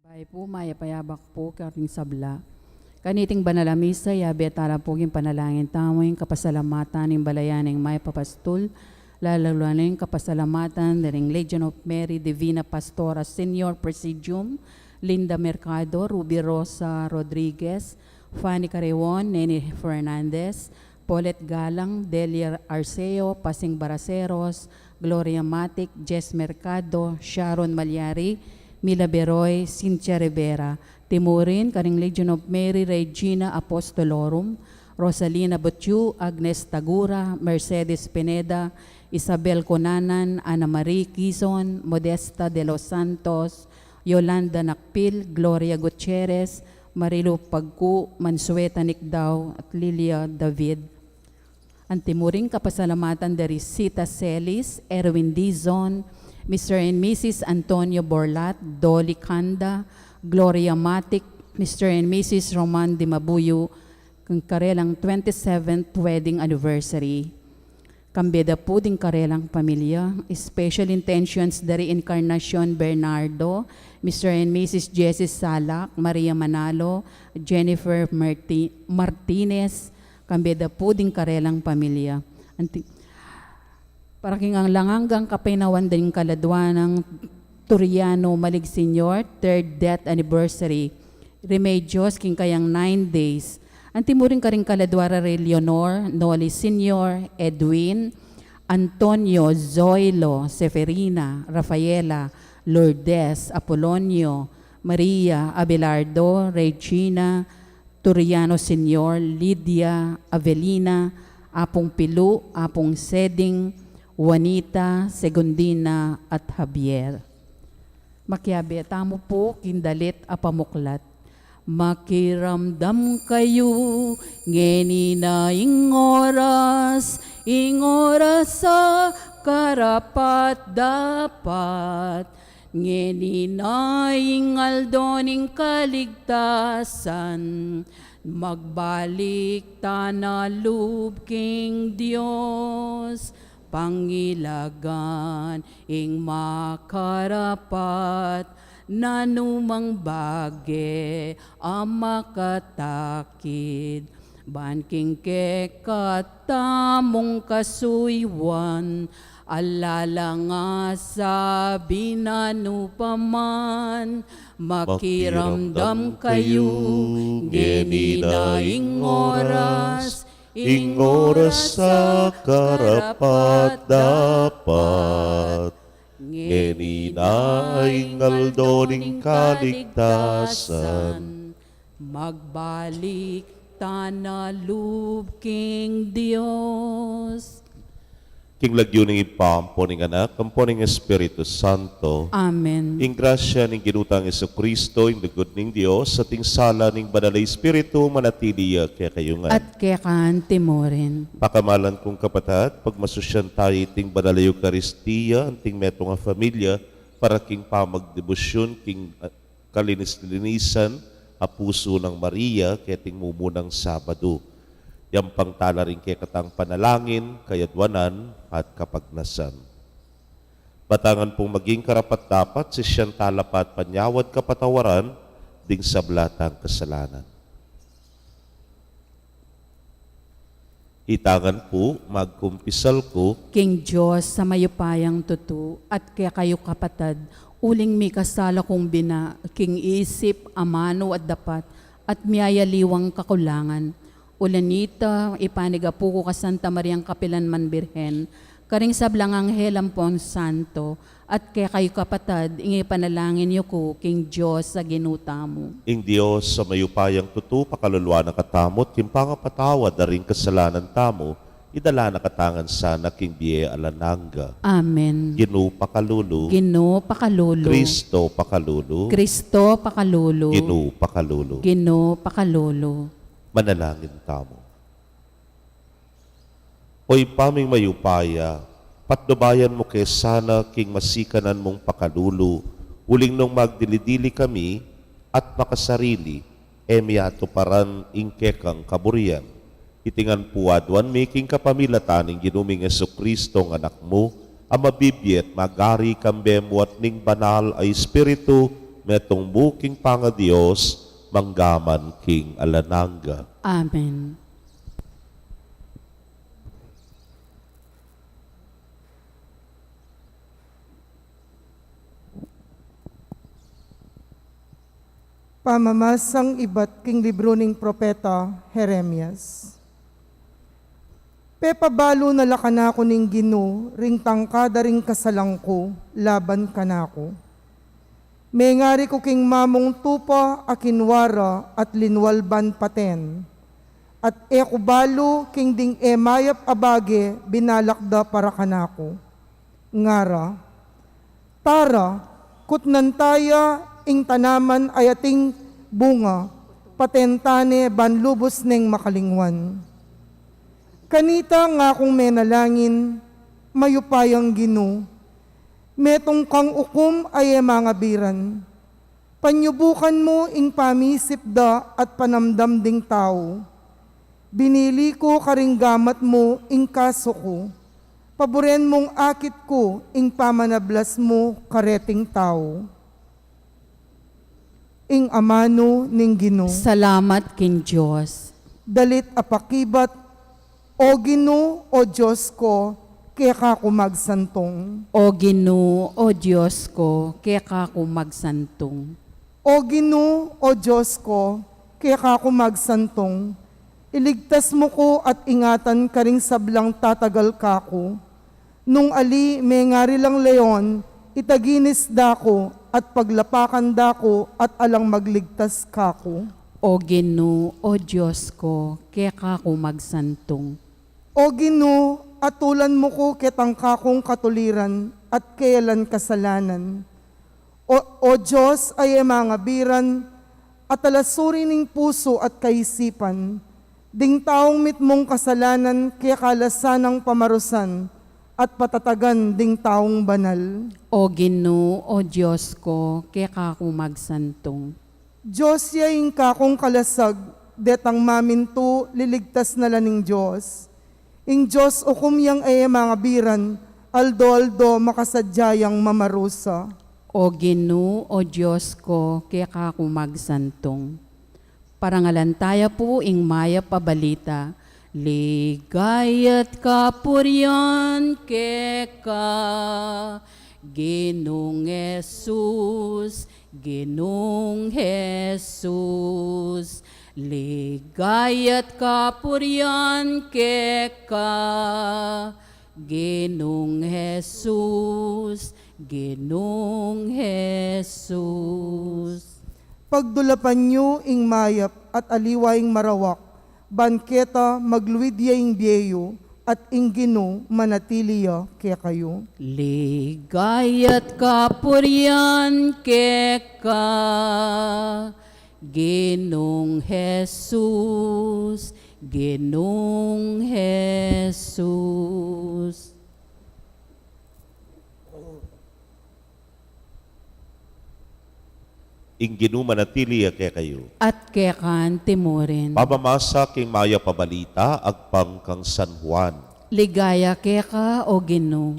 Bai pu, mayap a abak pu karing sabla. Kaniting banal a misa, yabe tala pu king panalangin tamu ing kapasalamatan ning balayan ning Mayap a Pastul, lalu na ning kapasalamatan da ring Legion of Mary Divina Pastora Senior Presidium, Linda Mercado, Ruby Rosa Rodriguez, Fanny Carreon, Neni Fernandez, Paulette Galang, Delia Arceo, Pasing Baraceros, Gloria Matic, Jess Mercado, Sharon Malyari, Mila Beroy, Cynthia Rivera, antimurin karing Legion of Mary Regina Apostolorum, Rosalina Butyu, Agnes Tagura, Mercedes Pineda, Isabel Cunanan, Ana Marie Quizon, Modesta de los Santos, Yolanda Nakpil, Gloria Gutierrez, Marilu Pagku, Mansueta Nicdao, at Lilia David. Antimurin kapasalamatan da ri Sita Celis, Erwin Dizon, Mister and Missus Antonio Borlat, Dolly Canda, Gloria Matic, Mister and Missus Roman Dimabuyo, king karelang twenty-seventh wedding anniversary. Kambe da pu ding karelang pamilya, special intentions da ri Encarnacion Bernardo, Mister and Missus Jessie Salak, Maria Manalo, Jennifer Marti-, Martinez, kambe da pu ding karelang pamilya. Anti-, para king alang anggang kapaynawan ding kaladwa nang Turiano Malig Senior, third death anniversary. Remedios king kayang nine days. Antimurin karing kaladwa ra ri Leonor, Noli Senior, Edwin, Antonio, Zoilo, Seferina, Rafaela, Lourdes, Apolonio, Maria, Abelardo, Regina, Turiano Senior, Lydia, Avelina, Apung Pilu, Apung Seding, Juanita, Segundina, at Javier. Makiabe tamu pu king dalit a pamuklat. Makiramdam kayu, ngeni na ing oras, ing oras a karapat-dapat. Ngeni na ing aldo ning kaligtasan, magbalik tana lub king Dios, pangilagan ing makarapat, nanumang bage a makatakid, ban king kekatamung kasuyuan, ala la nga sabi na nu pa man, makiramdam kayu, ngeni na ing oras, ing oras a karapat-dapat. Ngeni na ing aldo ning kaligtasan, magbalik tana lub king Dios. King lagyu ning Ibpa, ampo ning Anak, ampo ning Espiritu Santo. Amen. Ing grasya ning Ginu tang Jesucristo, ing lugud ning Dios, at ing sala ning Banal a Espiritu, manatili ya kekayu ngan. At keka antimurin. Pakamalan kung kapatad, pagmasusyan tayu iting Banal a Eukaristia, anting metung a familia, para king pamagdebosyun king, ah, kalinis-linisan a pusu nang Maria, keting mumunang Sabadu. Yampang tala ring kekatang panalangin, kayadwanan, at kapagnasan. Batangan pung maging karapat-dapat, sisian tala pa at panyawad kapatawaran ding sabla tang kasalanan. Itangan pu, magkumpisal ku king Dios a mayupayang tutu, at kekayu kapatad, uling mikasala kung bina king isip, amanu at dapat, at miyayaliwang kakulangan. Uli na nita, ipanigapu ku ka Santa Mariang kapilanman Birhen, karing sablang anghel ampon santo, at kekayu kapatad, ing ipanalangin yu ku king Dios a Ginu tamu. Ing Dios a mayupayang tutu, pakalulu na katamu, at king pangapatawad da ring kasalanan tamu, idala na katamu ngan sana king bie alang angga. Amen. Ginu pakalulu. Ginu pakalulu. Kristo pakalulu. Kristo pakalulu. Ginu pakalulu. Ginu pakalulu. Manalangin tamu. O Ibpa ming mayupaya, patnubayan mu ke sana king masikanan mung pakalulu, uling nung magdili-dili kami at makasarili, e mi atuparan ing kekang kaburian. Iti ngan pu aduan mi king kapamilatan ning Ginu ming Jesucristo a Anak mu, a mabibie at magari kambe mu at ning Banal a Espiritu, Metung mu king pangaDios, mangga man king alang angga. Amen. Pamamasang ibat king libru ning propeta Jeremias. Pepabalu na la kanaku ning Ginu ring tangka da ring kasalang ku laban kanaku. Mengari ku king mamung tupa a kinua ra at linwal ban paten, at e ku balu king ding e mayap a bage binalak da para kanaku. Ngara, "Tara, kutnan taya ing tanaman a ating bunga, paten tane ban lubus neng makalingwan." Kanita ngakung menalangin, "Mayupayang Ginu, metung kang ukum a e mangabiran. Panyubukan mu ing pamisip da at panamdam ding tau. Binili ku karing gamat mu ing kasu ku. Paburen mung akit ku ing pamanablas mu kareting tau." Ing amanu ning Ginu. Salamat king Dios. Dalit a pakibat. O Ginu, o Dios ku, keka ku magsantung. O Ginu, o Dios ku, keka ku magsantung. O Ginu, o Dios ku, keka ku magsantung. Iligtas mu ku at ingatan karing sablang tatagal kaku. Nung ali mengari lang leon, itaginis da ku at paglapakan da ku at alang magligtas kaku. O Ginu, o Dios ku, keka ku magsantung. O Ginu, atulan mu ku ketang kakung katuliran at keyalan kasalanan. O, o Dios a e mangabiran, atalasurin ning pusu at kaisipan, ding taung mitmung kasalanan keka la sanang pamarusan at patatagan ding taung banal. O Ginu, o Dios ku, keka ku magsantung. Dios ya ing kakung kalasag, detang mamintu liligtas na la ning Dios. Ing Dios ukum yang e mangabiran, aldo-aldo makasadya yang mamarusa. O Ginu, o Dios ku, keka ku magsantung. Parangalan taya pu ing mayap a balita. Ligaya't kapurian keka, Ginung Jesus, Ginung Jesus, ligaya't kapurian keka, Ginung Jesus, Ginung Jesus. Pagdulapan yu ing mayap at aliwa ing marawak, ban keta magluid ya ing bie yu, at ing Ginu manatili ya kekayu. Ligaya't kapurian keka, Ginung Jesus, Ginung Jesus. Ing Ginu manatili ya kekayu. At keka naman murin. Pamamasa king mayap a balita agpang kang San Juan. Ligaya keka, o Ginu.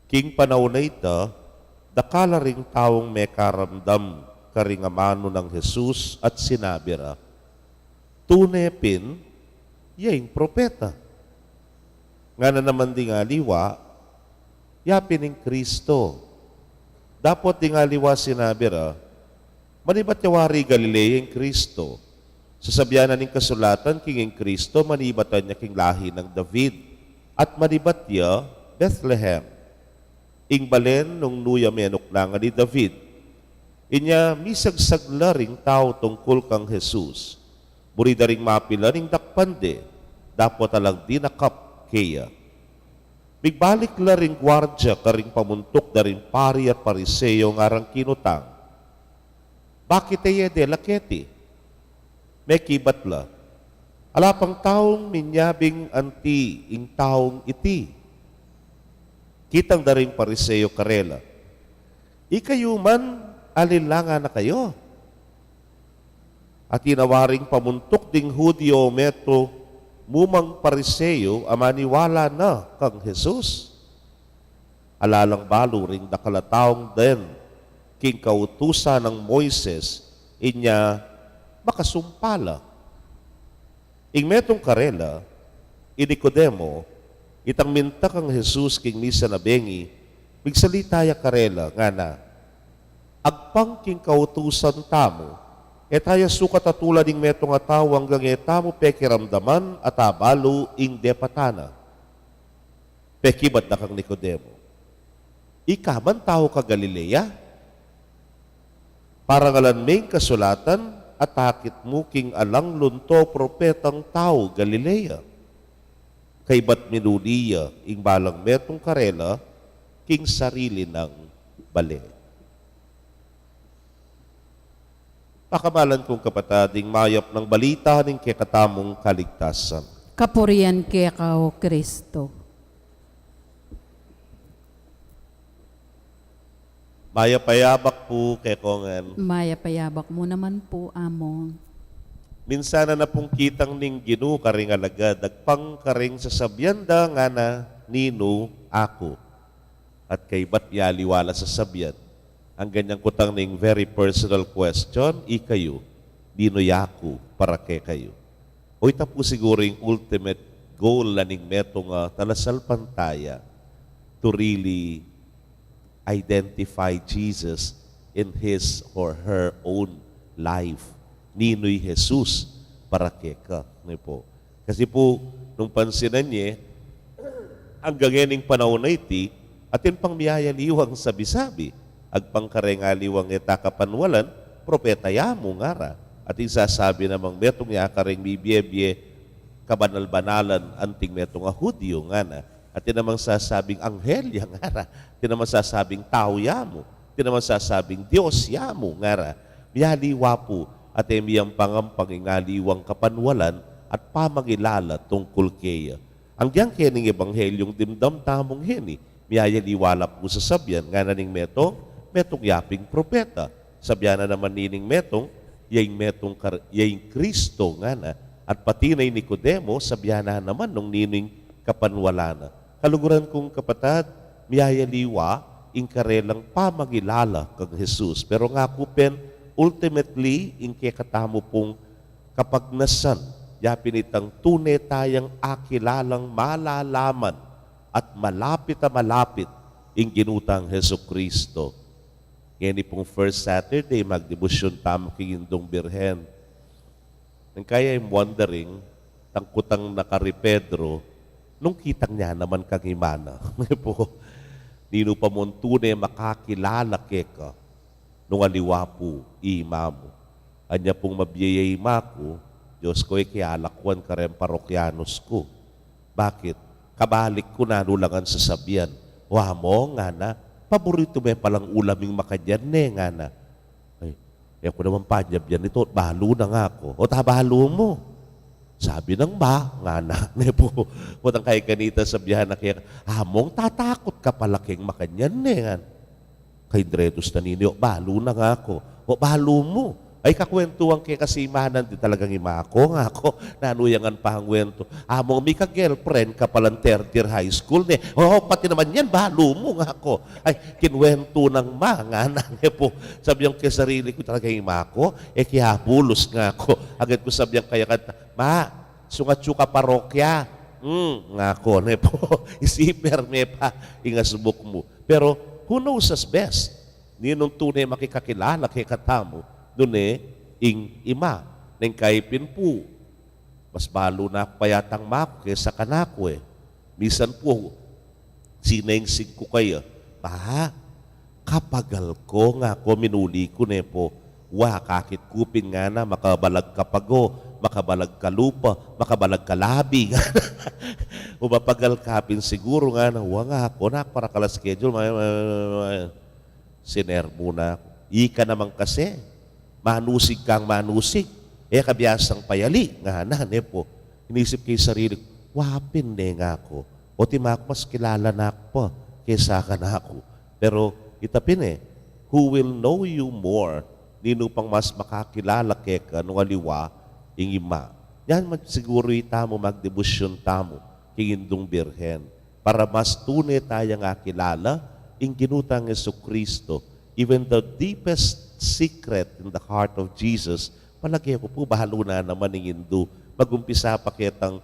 King panaun a ita, dakal la ring taung mekaramdam karing amanu nang Jesus at sinabi ra, "Tune pin, ya ing propeta." Ngana naman ding aliwa, "Ya pin ing Kristo." Dapot ding aliwa sinabi ra, "Manibat ya wari Galilea ing Kristo. Sasabian na ning kasulatan king ing Kristo manibatan ya king lahi nang David, at manibat ya Bethlehem, ing balen nung nu ya menuknangan i David. Inya misagsag la ring tau tungkul kang Jesus. Buri da ring mapilan ing dakpan de, dapot alang dinakap keya." Migbalik la ring guardia karing pamuntuk da ring pari at Pariseo, ngarang kinutang, "Bakit e ye dela keti?" Mekibat la, "Ala pang taung minyabing anti ing taung iti." Kitang da ring Pariseo karela, "Ikayu man, alinlangan na kayu." Atin a waring pamuntuk ding Judio, metung mu mang Pariseo a maniwala na kang Jesus. Ala lang balu ring dakal a taung den king kautusan nang Moises, inya makasumpa la. Ing metung karela, i Nicodemo, itang minta kang Jesus king misa na bengi, migsalita ya karela, ngana, agpang king kautusan tamu, e ta ya sukat a tulad ing metung a tau anggang e tamu pekiramdaman at abalu ing depatan na. Pekibat da kang Nicodemo, ika man tau ka Galilea? Parangalan me ing kasulatan, at akit mu king alang lunto propetang tau Galilea. Kaybat minuli ya ing balang metung karela king sarili nang bale. Pakamalan kung kapatad, ing mayap nang balita ning kekatamung kaligtasan. Kapurian keka, O Kristo. Mayap a yabak pu kekongan. Mayap a yabak mu naman pu, Among. Minsan na pung kitang ning Ginu karing alagad, agpang karing sasabian da, ngana, ninu aku? At kaybat mialiwa la sasabian. Anggang kutang ning very personal question, ikayu, ninu yaku para kekayu? O ita pu siguru ing ultimate goal na ning metung a talasalpantaya, to really identify Jesus in his or her own life. Ninu i Jesus para keka, ne pu? Kasi pu, nung pansinan ye, anggang e ning panaun a iti, atin pang miyayaliwang sabi-sabi. Agpang kareng aliwang e ta kapanwalan, propeta ya mu, ngara. Atin sasabi namang metung ya kareng mibie-bie kabanal-banalan anting metung a Hudyo, ngana. Atin namang sasabing anghel ya, ngara. Atin namang sasabing tau ya mu. Atin namang sasabing Dios ya mu, ngara. Miyaliwa pu, at e miyampang-ampang ing aliwang kapanwalan at pamangilala tungkul keya. Anggang kening ebanghelyung dimdam tamung heni, miyayaliwa la pu sasabian, ngana ning metung, metung ya ping propeta. Sabian na naman nining metung, ya ing metung kar-, ya ing Kristo, ngana. At pati na i Nicodemo, sabian na naman nung ninu ing kapanwalan na. Kaluguran kung kapatad, miyayaliwa ing karelang pamangilala kang Jesus. Pero ngaku pin, ultimately, ing kekatamu pung kapagnasan, ya pin itang tune tayang akilalang malalaman at malapit a malapit ing Ginu tang Jesucristo. Ngeni pung first Saturday, magdebosyon tamu king Indung Birhen. Nung kaya, I'm wondering, tangkutang na kari Pedro, nung kitang nia naman kang Ima na. Pu, ninu pa mung tune makakilala keka nung aliwa pu i Ima mu? Anya pung mabie ya Ima ku, Dios ku, e ke alakwan kareng parokyanus ku. Bakit? Kabalik ku nanu la ngan sasabian. O Among, ngana, paboritu me palang ulam ing makanyan ne, ngana. Ay, e ku naman panyabyan ito, balu na ngaku. O ta balu mu? Sabi nang ba, ngana, ne pu. Potang kaya kanita sabian na kaya, Among, tatakut ka pala keng makanyan ne, ngana. Kaindretus na nini, o balu na ngaku. O balu mu? Ay, kakwentuan ke kasi i Ima na, di talagang Ima ku, ngaku. Nanu ya ngan pangwentu? Among, mika-girlfriend ka palang third year high school ne. O, pati naman yan, balu mu, ngaku. Ay, kinwentu nang ma, ngana, ne pu. Sabi yang kesarili ku, talagang Ima ku? E ke abulus, ngaku. Agad ku sabi yang kaya kanta, Ma, sungat yu kaparokya? Hmm, ngaku, ne pu. Isiper me pa ing asubuk mu. Pero who knows us best? Ninung tune makikakilala kekatamu, nune ing Ima? Neng kaya pin pu, mas balu na ku pa yatang Ima ku kesa kanaku e. Misan pu, sinengsing ku kaya, Pa, kapagal ku, ngaku, minuli ku ne pu. Wa, akakit ku pin, ngana, makabalag ka pago, makabalag ka lupa, makabalag ka labi, ngana. O mapagal ka pin siguru, ngana. Wa, ngaku, naku, para kala schedule, ma, ma, ma, ma. Sinermu na ku. Ika naman kasi, manusig kang manusig. E ka biasang payali, ngana, ne pu. Inisip ke ing sarili ku, wa pin ne, ngaku. O ti Ima ku mas kilala na ku pa kesa kanaku. Pero ita pin e, who will know you more? Ninu pang mas makakilala keka nung aliwa ing Ima? Yan man siguru itamu magdebosyon tamu king Indung Birhen. para mas tune tayang akilala ing Ginu tang Jesucristo. Even the deepest secret in the heart of Jesus, palage ku pu, balu na naman ing indu. Mag-umpisa pa ketang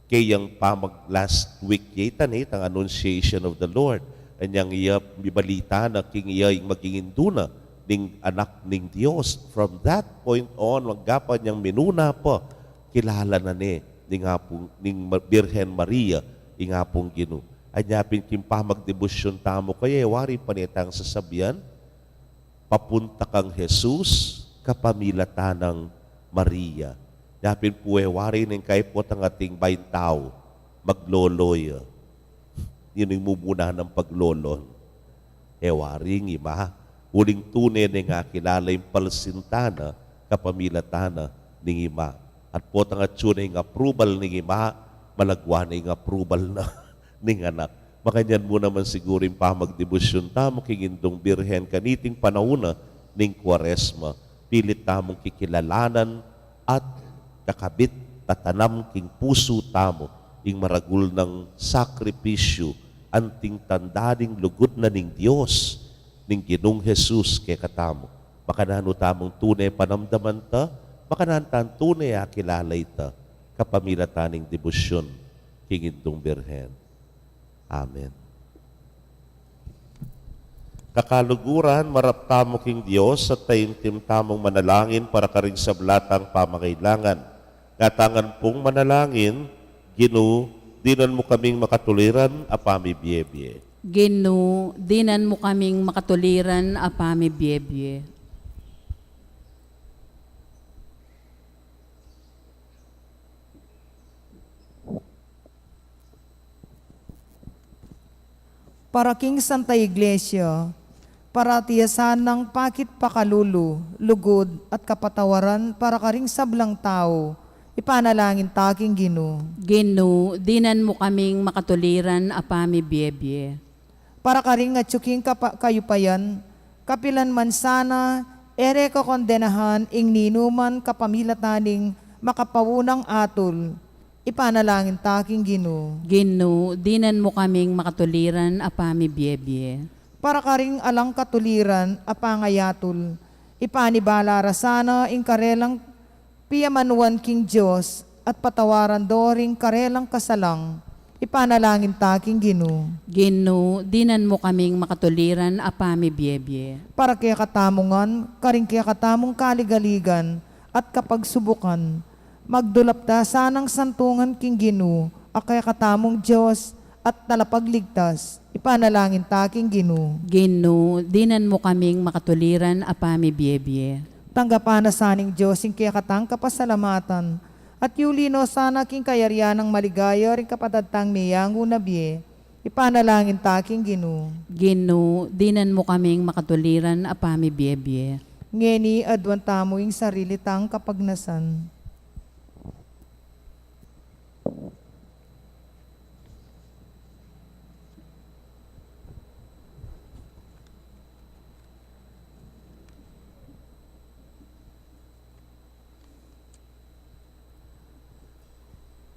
keyang pamag last week ya ita, ne, itang Annunciation of the Lord. Anyang iya, mibalita na king iya ing maging indu na ning Anak ning Dios. From that point on, mangga pa nyang minuna pa, kilala na ne ning Apung, ning Ma-, Birhen Maria, ing Apung Ginu. Anya pin king pamagdebosyon tamu kaya, e wari pa ne tang sasabian, papunta kang Jesus kapamilatan nang Maria. Nya pin pu, e wari ne ing kaybat ning ating bain tau, maglolo ya. Inu ing mumuna nang paglolo? E wari ing ima. Uling tune neng akilala ing palsinta na kapamilatan na ning ima. At potang atyu ne ing approval ning ima, malagwa ne ing approval na ning anak. Makanyan mu naman siguru ing pamagdebosyon tamu king Indung Birhen kaniting panaun na ning Kuaresma. Pilit tamung kikilalanan at kakabit, tatanam king pusu tamu ing maragul nang sakripisyu, anting tanda ning lugud na ning Dios, ning Ginung Jesus kekatamu. Makananu tamung tune panamdaman ita, makananu tang tune akilala ita, kapamilatan ning debosyon king Indung Birhen. Amen. Kakaluguran, marap tamu king Dios at taimtim tamung manalangin para karing sabla tang pamangailangan. Ngatangan pung manalangin: Ginu, dinan mu kaming makatuliran a pamibiebie. Ginu, dinan mu kaming makatuliran a pamibiebie. Para king Santa Iglesia, parati ya sanang pakit pakalulu, lugud, at kapatawaran para karing sablang tau, ipanalangin ta king Ginu. Ginu, dinan mu kaming makatuliran a pamibiebie. Para karing atyu king kapa-, kayupayan, kapilan man sana, e re kokondenahan ing ninuman kapamilatan ning makapaunang atul, ipanalangin ta king Ginu. Ginu, dinan mu kaming makatuliran a pamibiebie. Para karing alang katuliran a pangayatul, ipanibala ra sana ing karelang piyamanuan king Dios at patawaran do ring karelang kasalang, ipanalangin ta king Ginu. Ginu, dinan mu kaming makatuliran a pamibiebie. Para kekatamu ngan, karing kekatamung kaligaligan at kapagsubukan, magdulap ta sanang santungan king Ginu, a kekatamung Dios at Talapagligtas, ipanalangin ta king Ginu. Ginu, dinan mu kaming makatuliran a pamibiebie. Tanggapan na sa ning Dios ing kekatang kapasalamatan, at yuli no sana king kayarian nang maligaya ring kapatad tang meyangu na bie, ipanalangin ta king Ginu. Ginu, dinan mu kaming makatuliran a pamibiebie. Ngeni, aduan tamu ing sarili tang kapagnasan.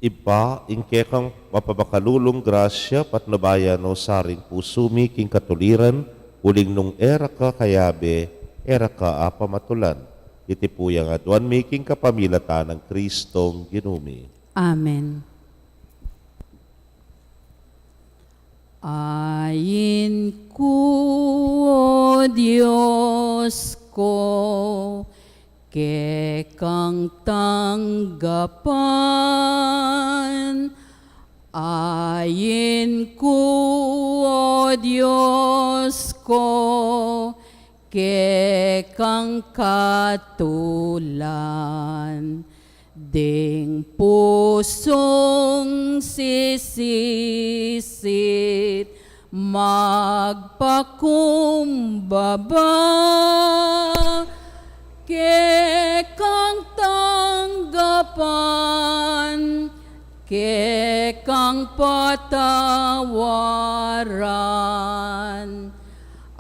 Ibpa, ing kekang mapamakalulung grasya, patnubayan no sa ring pusu mi king katuliran, uling nung e ra ka kayabe, e ra ka apamatulan. Iti pu yang aduan mi king kapamilatan nang Kristong Ginu mi. Amen. Ain ku, O Dios ku, kekang tanggapan. Ain ku, O Dios ku, kekang katulan. Ding pusung sisisit magpakumbaba, kekang tanggapan, kekang patawaran.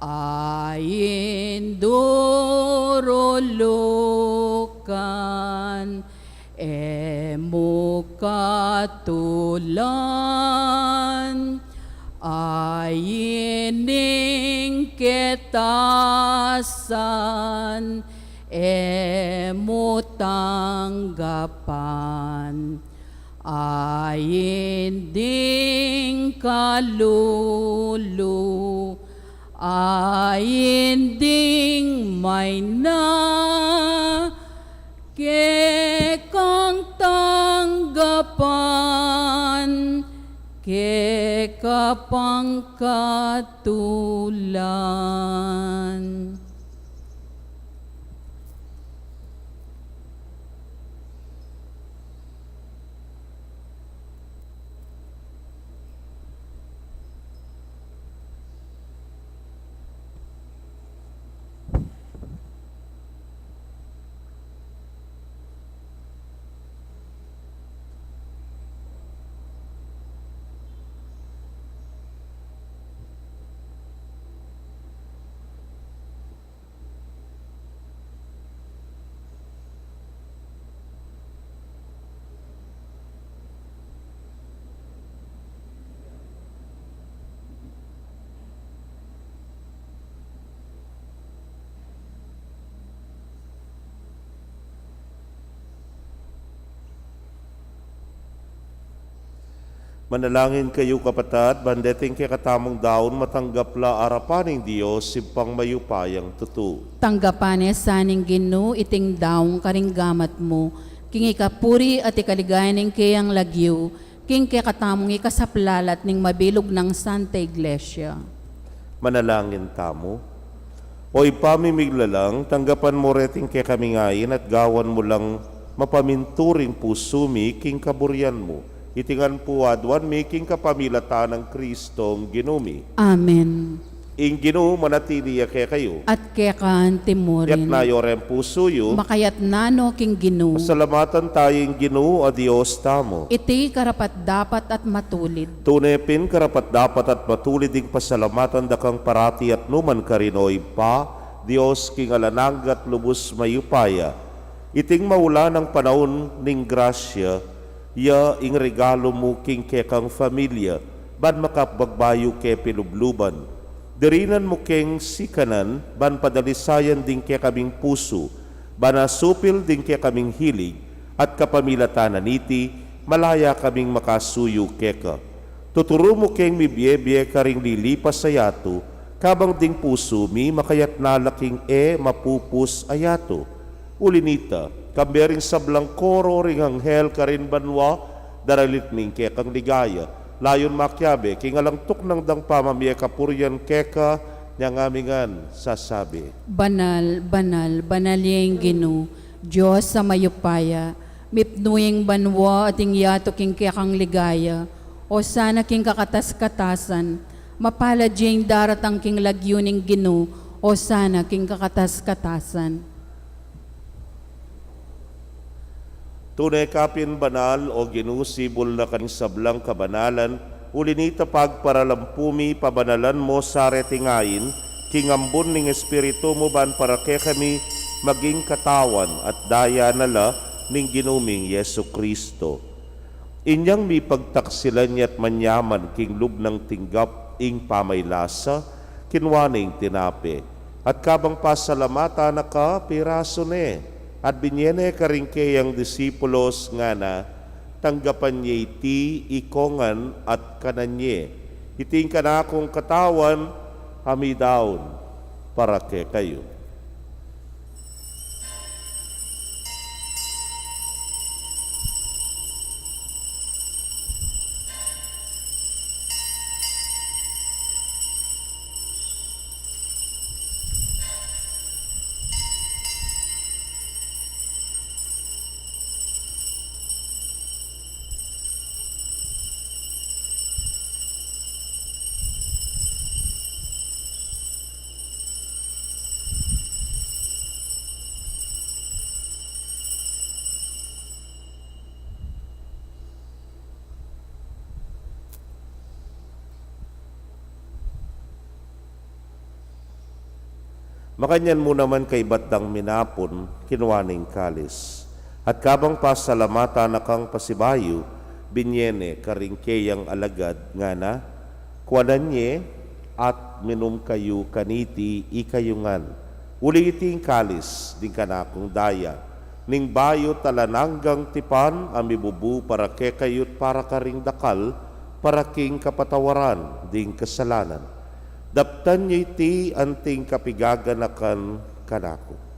Ain durulukan, e mu katulan, ain ning ketasan, e mu tanggapan, ain ding kalulu, ain ding maina, kekang tanggapan, keka pang katulan. Manalangin kayu, kapatad, ban deting kekatamung daun matanggap la arapan ning Dios, Ibpang mayupayang tutu. Tanggapan ne sa ning Ginu iting daun karing gamat mu, king ikapuri at ikaligaya ning keyang lagyu, king kekatamung ikasaplalat ning mabilug nang Santa Iglesia. Manalangin tamu. O Ibpa mi miglalang, tanggapan mu reting kekaming ain at gawan mu lang mapaminturing pusu mi king kaburian mu. Iti ngan pu aduan mi king kapamilatan nang Kristong Ginu mi. Amen. Ing Ginu manatili ya kekayu. At keka anti mu rin. Itas yu reng pusu yu. Makaitas no king Ginu. Pasalamatan tamu ing Ginu a Dios tamu. Iti karapat-dapat at matulid. Tune pin karapat-dapat at matulid ing pasalamatan da kang parati at nukarin man, O Ibpa, Dios king alang angga at lubus mayupaya. Iting maulan a panaun ning grasya, ya ing regalu mu king kekang familia, ban makapagbayu ke pilubluban. Dirinan mu keng sikanan, ban padalisayan ding kekaming pusu, ban asupil ding kekaming hilig, at kapamilatan na niti, malaya kaming makasuyu keka. Tuturu mu keng mibie-bie karing lilipas a yatu, kabang ding pusu mi makaitas na la king e mapupus a yatu. Uli nita, kambe ring sablang koro ring anghel karin banua, daralit mi ing kekang ligaya, layun makiabe king alang tuknang dang pamamie kapurian keka, nyang ami ngan sasabi. Banal, banal, banal ya ing Ginu, Dios a mayupaya, mipnu ing banua at ing yatu king kekang ligaya, Osana king kakatas-katasan, mapalad ya ing daratang king lagyu ning Ginu, Osana king kakatas-katasan. Tune ka pin banal, O Ginu, sibul na karing sablang kabanalan, uli nita pagparalampu mi, pabanalan mu sa reting ain, king ambun ning Espiritu mu ban para kekami maging katawan at daya na la ning Ginu ming Jesucristo. Inyang mipagtaksilan ya't manyaman king lub nang tinggap ing pamaylasa, kinua ne ing tinape, at kabang pasalamatan na ka, pirasu ne, at binie ne karing keyang disipulos, ngana, tanggapan ye iti ikongan at kanan ye. Iti ing kanakung katawan a midaun para kekayu. Makanyan mu naman kaibat dang minapun, kinua ne ing kalis. At kabang pasalamatan na kang pasibayu, binye ne karing keyang alagad, ngana, kuanan ye at minum kayu kaniti ikayu ngan. Uling iti ing kalis ding kanakung daya, ning bayu't alang anggang tipan, a mibubu para kekayu't para karing dakal, para king kapatawaran ding kasalanan. Daptan ye iti anting kapigaganakan kanaku.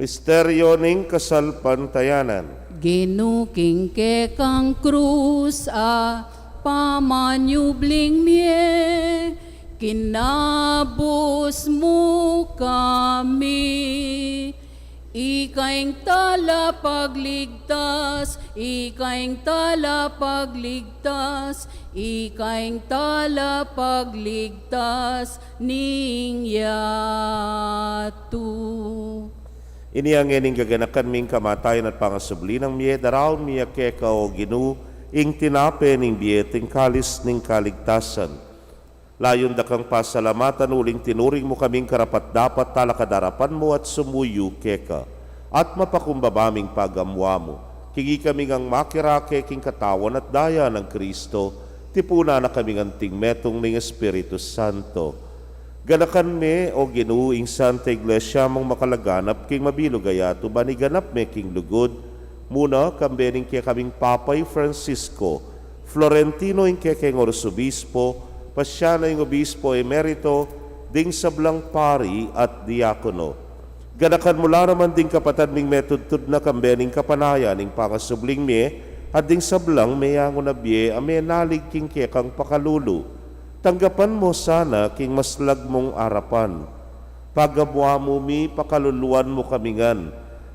Misteryo ning kasalpantayanan. Ginu, king kekang krus a pamanyubling mie, kinabus mu kami. Ika ing talapagligtas, ika ing talapagligtas, ika ing talapagligtas ning yatu. Inya ngening gaganakan mi ing kamatayan at pangasubli nang mie, daraun mi keka, o Ginu, ing tinape ning bie at ing kalis ning kaligtasan. Layun da kang pasalamatan uling tinuring mu kaming karapat-dapat talakad king arapan mu at sumuyu keka. At mapakumbaba ming pagamuan mu, king ikami ngang makirake king katawan at daya nang Kristo, tipunan na kaming anting metung ning Espiritu Santo. Ganakan me, o Ginu, ing Santa Iglesia mung makalaganap king mabilug a yatu, ban iganap me king lugud, muna kambe ning kekaming Papa i Francisco, Florentino ing kekeng Arsobispo, Pasiano ing Obispo Emerito, ding sablang pari at diakono. Ganakan mu la naman ding kapatad ming metudtud na kambe ning kapanayan ning pangasubling mie, at ding sablang meyangu na bie a menalig king kekang pakalulu. Tanggapan mu sana king maslag mung arapan. Pagamuan mu mi, pakaluluan mu kami ngan,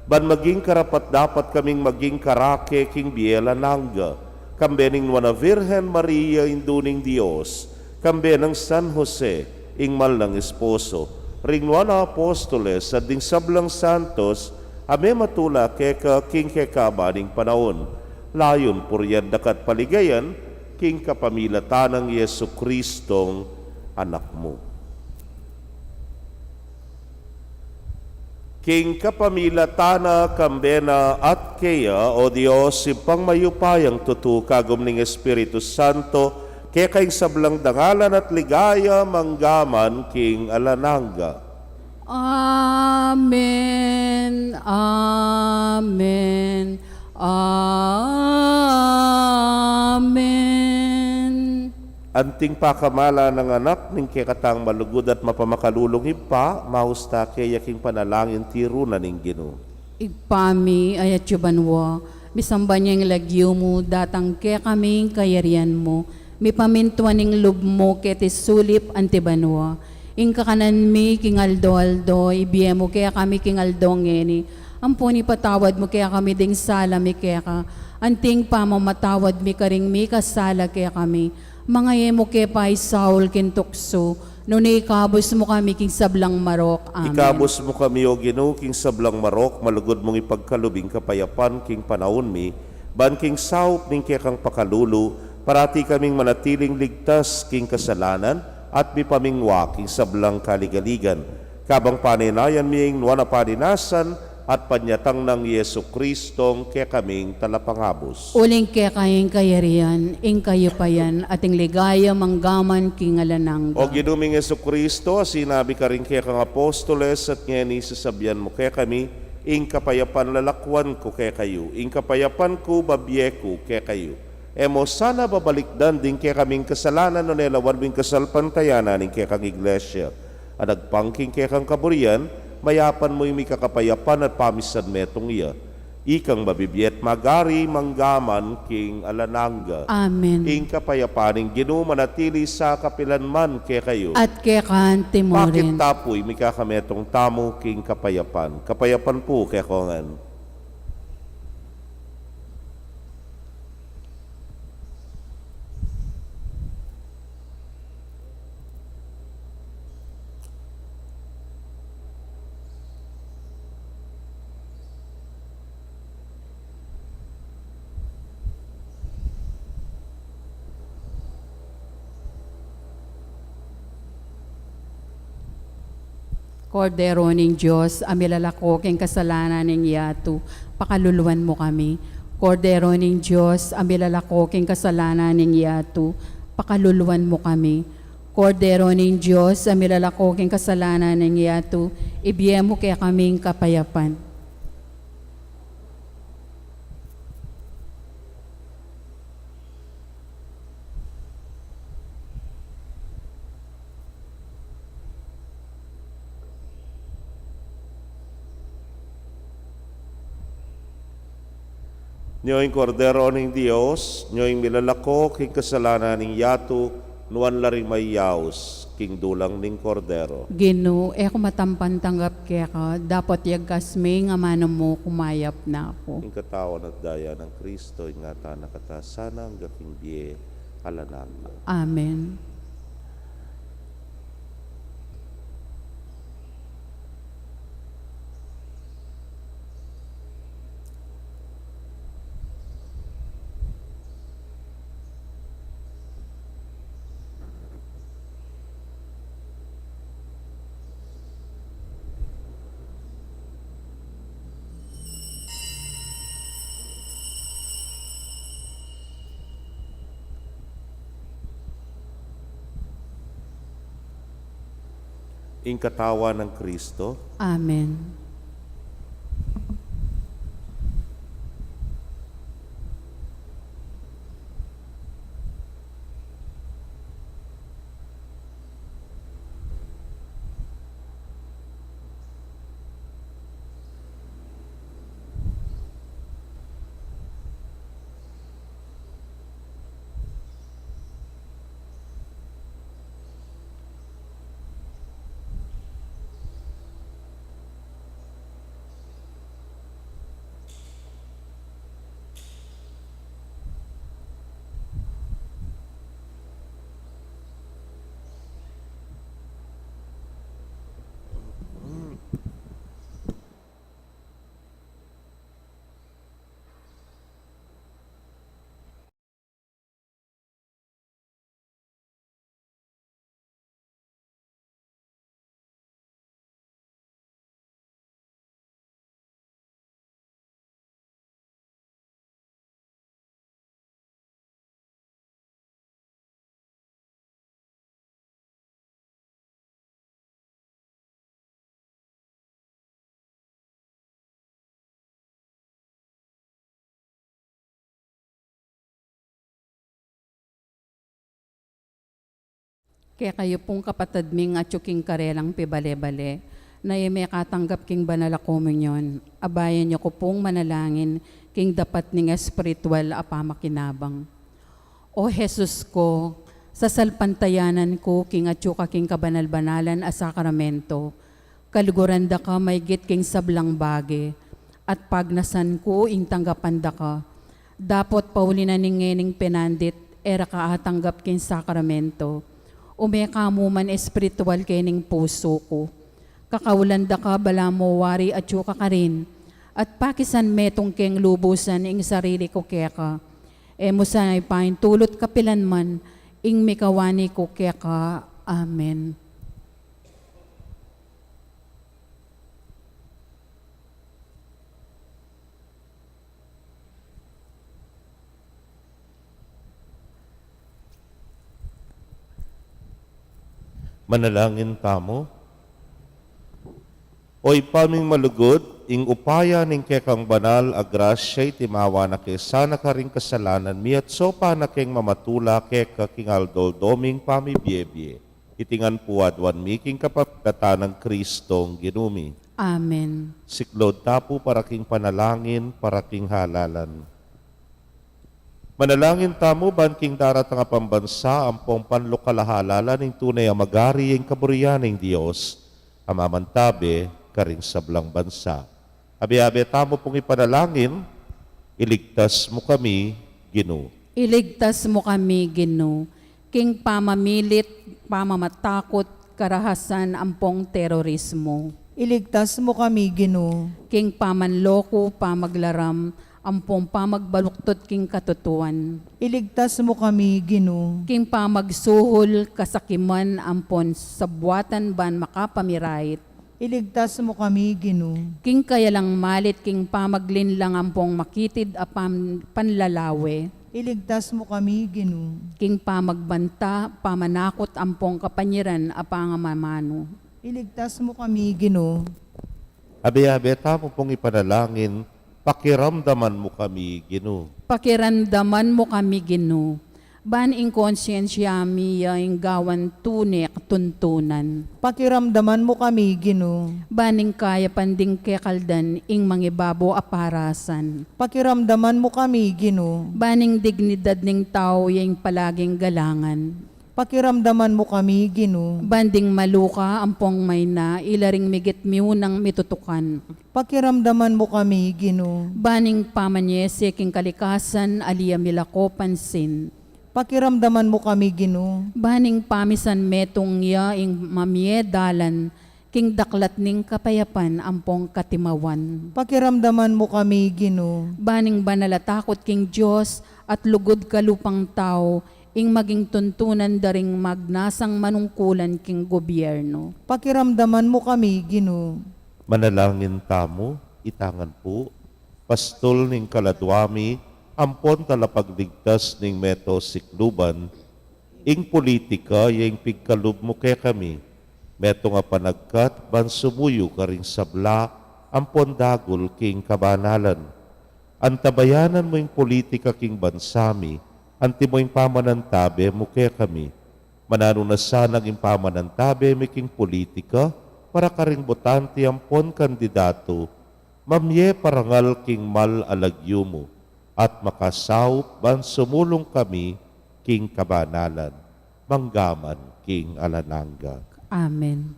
ban maging karapat-dapat kaming maging karake king bie alang angga, kambe ning Nuan a Virgen Maria, Indu ning Dios, kambe nang San Jose, ing mal nang esposo, ring nuan a apostoles, at ding sablang santos a mematula keka king kekaban ning panaun, layun purian da ka at paligayan, king kapamilatan nang Jesucristong Anak mu. King kapamilatan na, kambe na, at keya, o Dios, Ibpang mayupayang tutu, kagum ning Espiritu Santo, keka ing sablang dangalan at ligaya manggaman king alang angga. Amen, amen, amen. Anting pakamalan nang Anak ning kekatang malugud at mapamakalulung Ibpa, mausta keya king panalangin tiru na ning Ginu. Ibpa mi, atsu ka banua, misamban ya ing lagyu mu, datang kekami ing kayarian mu, mipamintuan ing lub mu keti sulip anti banua. Ing kakanan mi king aldo-aldo, ibie mu kekami king aldo ngeni. Ampon ipatawad mu kekami ding sala mi keka, anting pamamatawad mi karing mikasala kekami. Manga e mu ke paisaul king tuksu, nune ikabus mu kami king sablang marok. Amen. Ikabus mu kami, o Ginu, king sablang marok, malugud mung ipagkalub ing kapayapan king panaun mi, ban king saup ning kekang pakalulu, parati kaming manatiling ligtas king kasalanan at mipamingwa king sablang kaligaligan. Kabang panenayan mi ing nuan a paninasan at panyatang nang Jesucristong kekaming Talapangabus. Uling keka ing kayarian, ing kayupayan, at ing ligaya manggaman king alang angga. O Ginu ming Jesucristo, a sinabi karing kekang apostoles, at ngeni sasabian mu kekami, ing kapayapan lalakuan ku kekayu, ing kapayapan ku babie ku kekayu. E mu sana babalikdan ding kekaming kasalanan, nune lawan mu ing kasalpantayanan ning kekang Iglesia a nagpang king kekang kaburian, mayapan mu ing mikakapayapan at pamisan metung ya. Ikang mabibie at magari mangga man king alang angga. Amen. Ing kapayapan ning Ginu manatili sa kapilan man kekayu. At keka mu rin. Bakit ta pu ing mikakametung tamu king kapayapan? Kapayapan pu kekongan. Kordero ning Dios, a milalako king kasalanan ning yatu, pakaluluan mu kami. Kordero ning Dios, a milalako king kasalanan ning yatu, pakaluluan mu kami. Kordero ning Dios, a milalako king kasalanan ning yatu, ibie mu kekaming kapayapan. Nyo ing Kordero ning Dios, nyo ing milalako king kasalanan ning yatu, nuan la ring mayaus king dulang ning Kordero. Ginu, e ku matampan tanggap keka, dapot yagkas me ing amanu mu, kumayap na ku. Ing katawan at daya nang Kristo, ingatan na kata sana angga king bie alang angga. Amen. Ing katawan nang Kristo. Amen. Kekayu pung kapatad ming atyu king karelang pibale-bale, na e mekatanggap king banal a komunyon, abayan yu ku pung manalangin king dapat ning espiritual a pamakinabang. O Jesus ku, sasalpantayanan ku king atyu ka king kabanal-banalan a sakramento, kaluguran da ka maigit king sablang bage, at pagnasan ku ing tanggapan da ka. Dapot pauli na ning ngening penandit, e ra ka atanggap king sakramento, ume ka mu man espiritual kening pusu ku. Kakaulan da ka balamu wari atyu ka karin, at pakisan metung keng lubusan ing sarili ku keka. E mu sana ipaintulut kapilan man ing mikawani ku keka. Amen. Manalangin tamu. O Ibpa ming malugud, ing upaya ning kekang banal a grasya itimawa na ke sana karing kasalanan mi at saupan na keng mamatula keka king aldo-aldo ming pamibie-bie. Iti ngan pu aduan mi king kapamilatan nang Kristong Ginu mi. Amen. Siklaud ta pu para king panalangin para king halalan. Manalangin tamu ban king daratang a pambansa ampong panlokal a halalan ing tune a magari ing kaburian ning Dios a mamantabe karing sablang bansa. Abe-abe tamu pung ipanalangin, iligtas mu kami, Ginu. Iligtas mu kami, Ginu, king pamamilit, pamamatakut, karahasan ampong terorismo. Iligtas mu kami, Ginu. King pamanloko, pamaglaram, ampong pamagbaluktot king katutuan. Iligtas mu kami, Ginu. King pamagsuhol, kasakiman, ampon sabwatan ban makapamirait. Iligtas mu kami, Ginu. King kayalang malit, king pamaglinlang ampong makitid a pam-, panlalawe. Iligtas mu kami, Ginu. King pamagbanta, pamanakut ampong kapanyiran a pangamamanu. Iligtas mu kami, Ginu. Abe-abe tamu pung ipanalangin, pakiramdaman mu kami, Ginu. Pakiramdaman mu kami, Ginu. Ban ing konsyensya mi ya ing gawan tune katuntunan. Pakiramdaman mu kami, Ginu. Ban ing kayapan ding kekaldan ing mangibabo a parasan. Pakiramdaman mu kami, Ginu. Ban ing dignidad ning tau ya ing palaging galangan. Pakiramdaman mu kami, Ginu. Ban ding maluka ampong mayna ila ring migit miunang mitutukan. Pakiramdaman mu kami, Ginu. Ban ing pamanyese king kalikasan ali a milako pansin. Pakiramdaman mu kami, Ginu. Ban ing pamisan metung ya ing mamie dalan king daklat ning kapayapan ampong katimawan. Pakiramdaman mu kami, Ginu. Ban ing banal a takut king Dios at lugud kalupang tau ing maging tuntunan da ring magnasang manungkulan king gobyerno. Pakiramdaman mu kami, Ginu. Manalangin tamu, itangan pu, pastul ning kaladwa mi, ampon talapagligtas ning meto sikluban, ing politika ya ing pigkalub mu kekami, metung a panagkat ban sumuyu karing sabla ampon dagul king kabanalan. Antabayanan mu ing politika king bansa mi, antimo ing pamanantabe mu kekami. Mananu na sana ing pamanantabe mi king politika para karing botante ampon kandidatu, mamie parangal king mal a lagyu mu, at makasaup ban sumulung kami king kabanalan, manggaman king alang angga. Amen.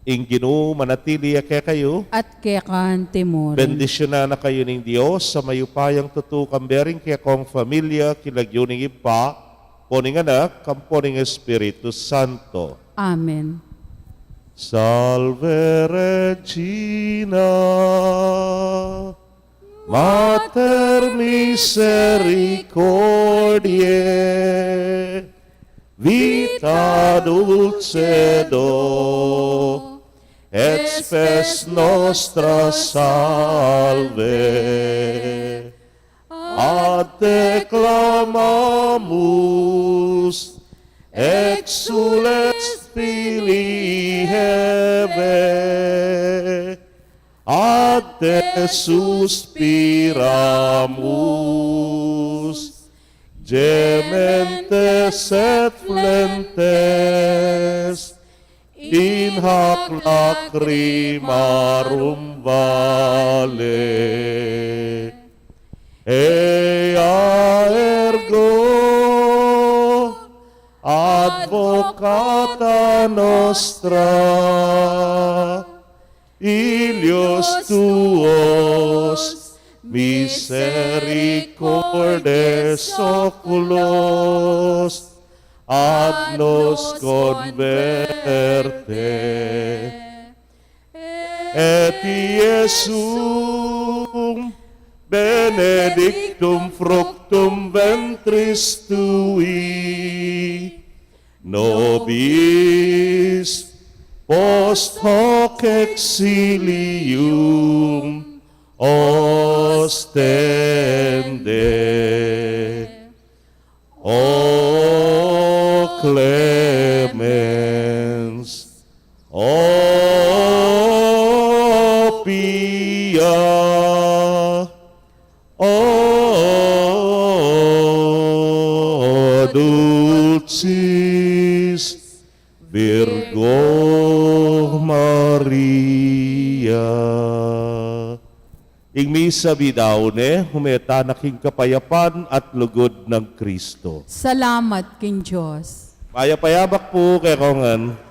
Ing Ginu manatili ya kekayu. At keka antimurin. Bendisyunan na kayu ning Dios a mayupayang tutu, kambe ring kekong familia, king lagyu ning Ibpa, ampo ning Anak, ampo ning Espiritu Santo. Amen. Salve Regina, Mater misericordiae, vita dulcedo et spes nostra salve. Ad te clamamus, exsules filii Hevae, ad te suspiramus, gementes et flentes in hac lacrimarum valle. Ea ergo advocata nostra, illos tuos misericordes oculos ad nos converte. Et Iesum benedictum fructum ventris tui, nobis post hoc exilium ostende. O clemens, o pia, o dulcis Virgo Maria. Sabidau ne, hume tana king kapayapan at lugud nang Kristo. Salamat king Dios. Mayap a yabak pu kekongan.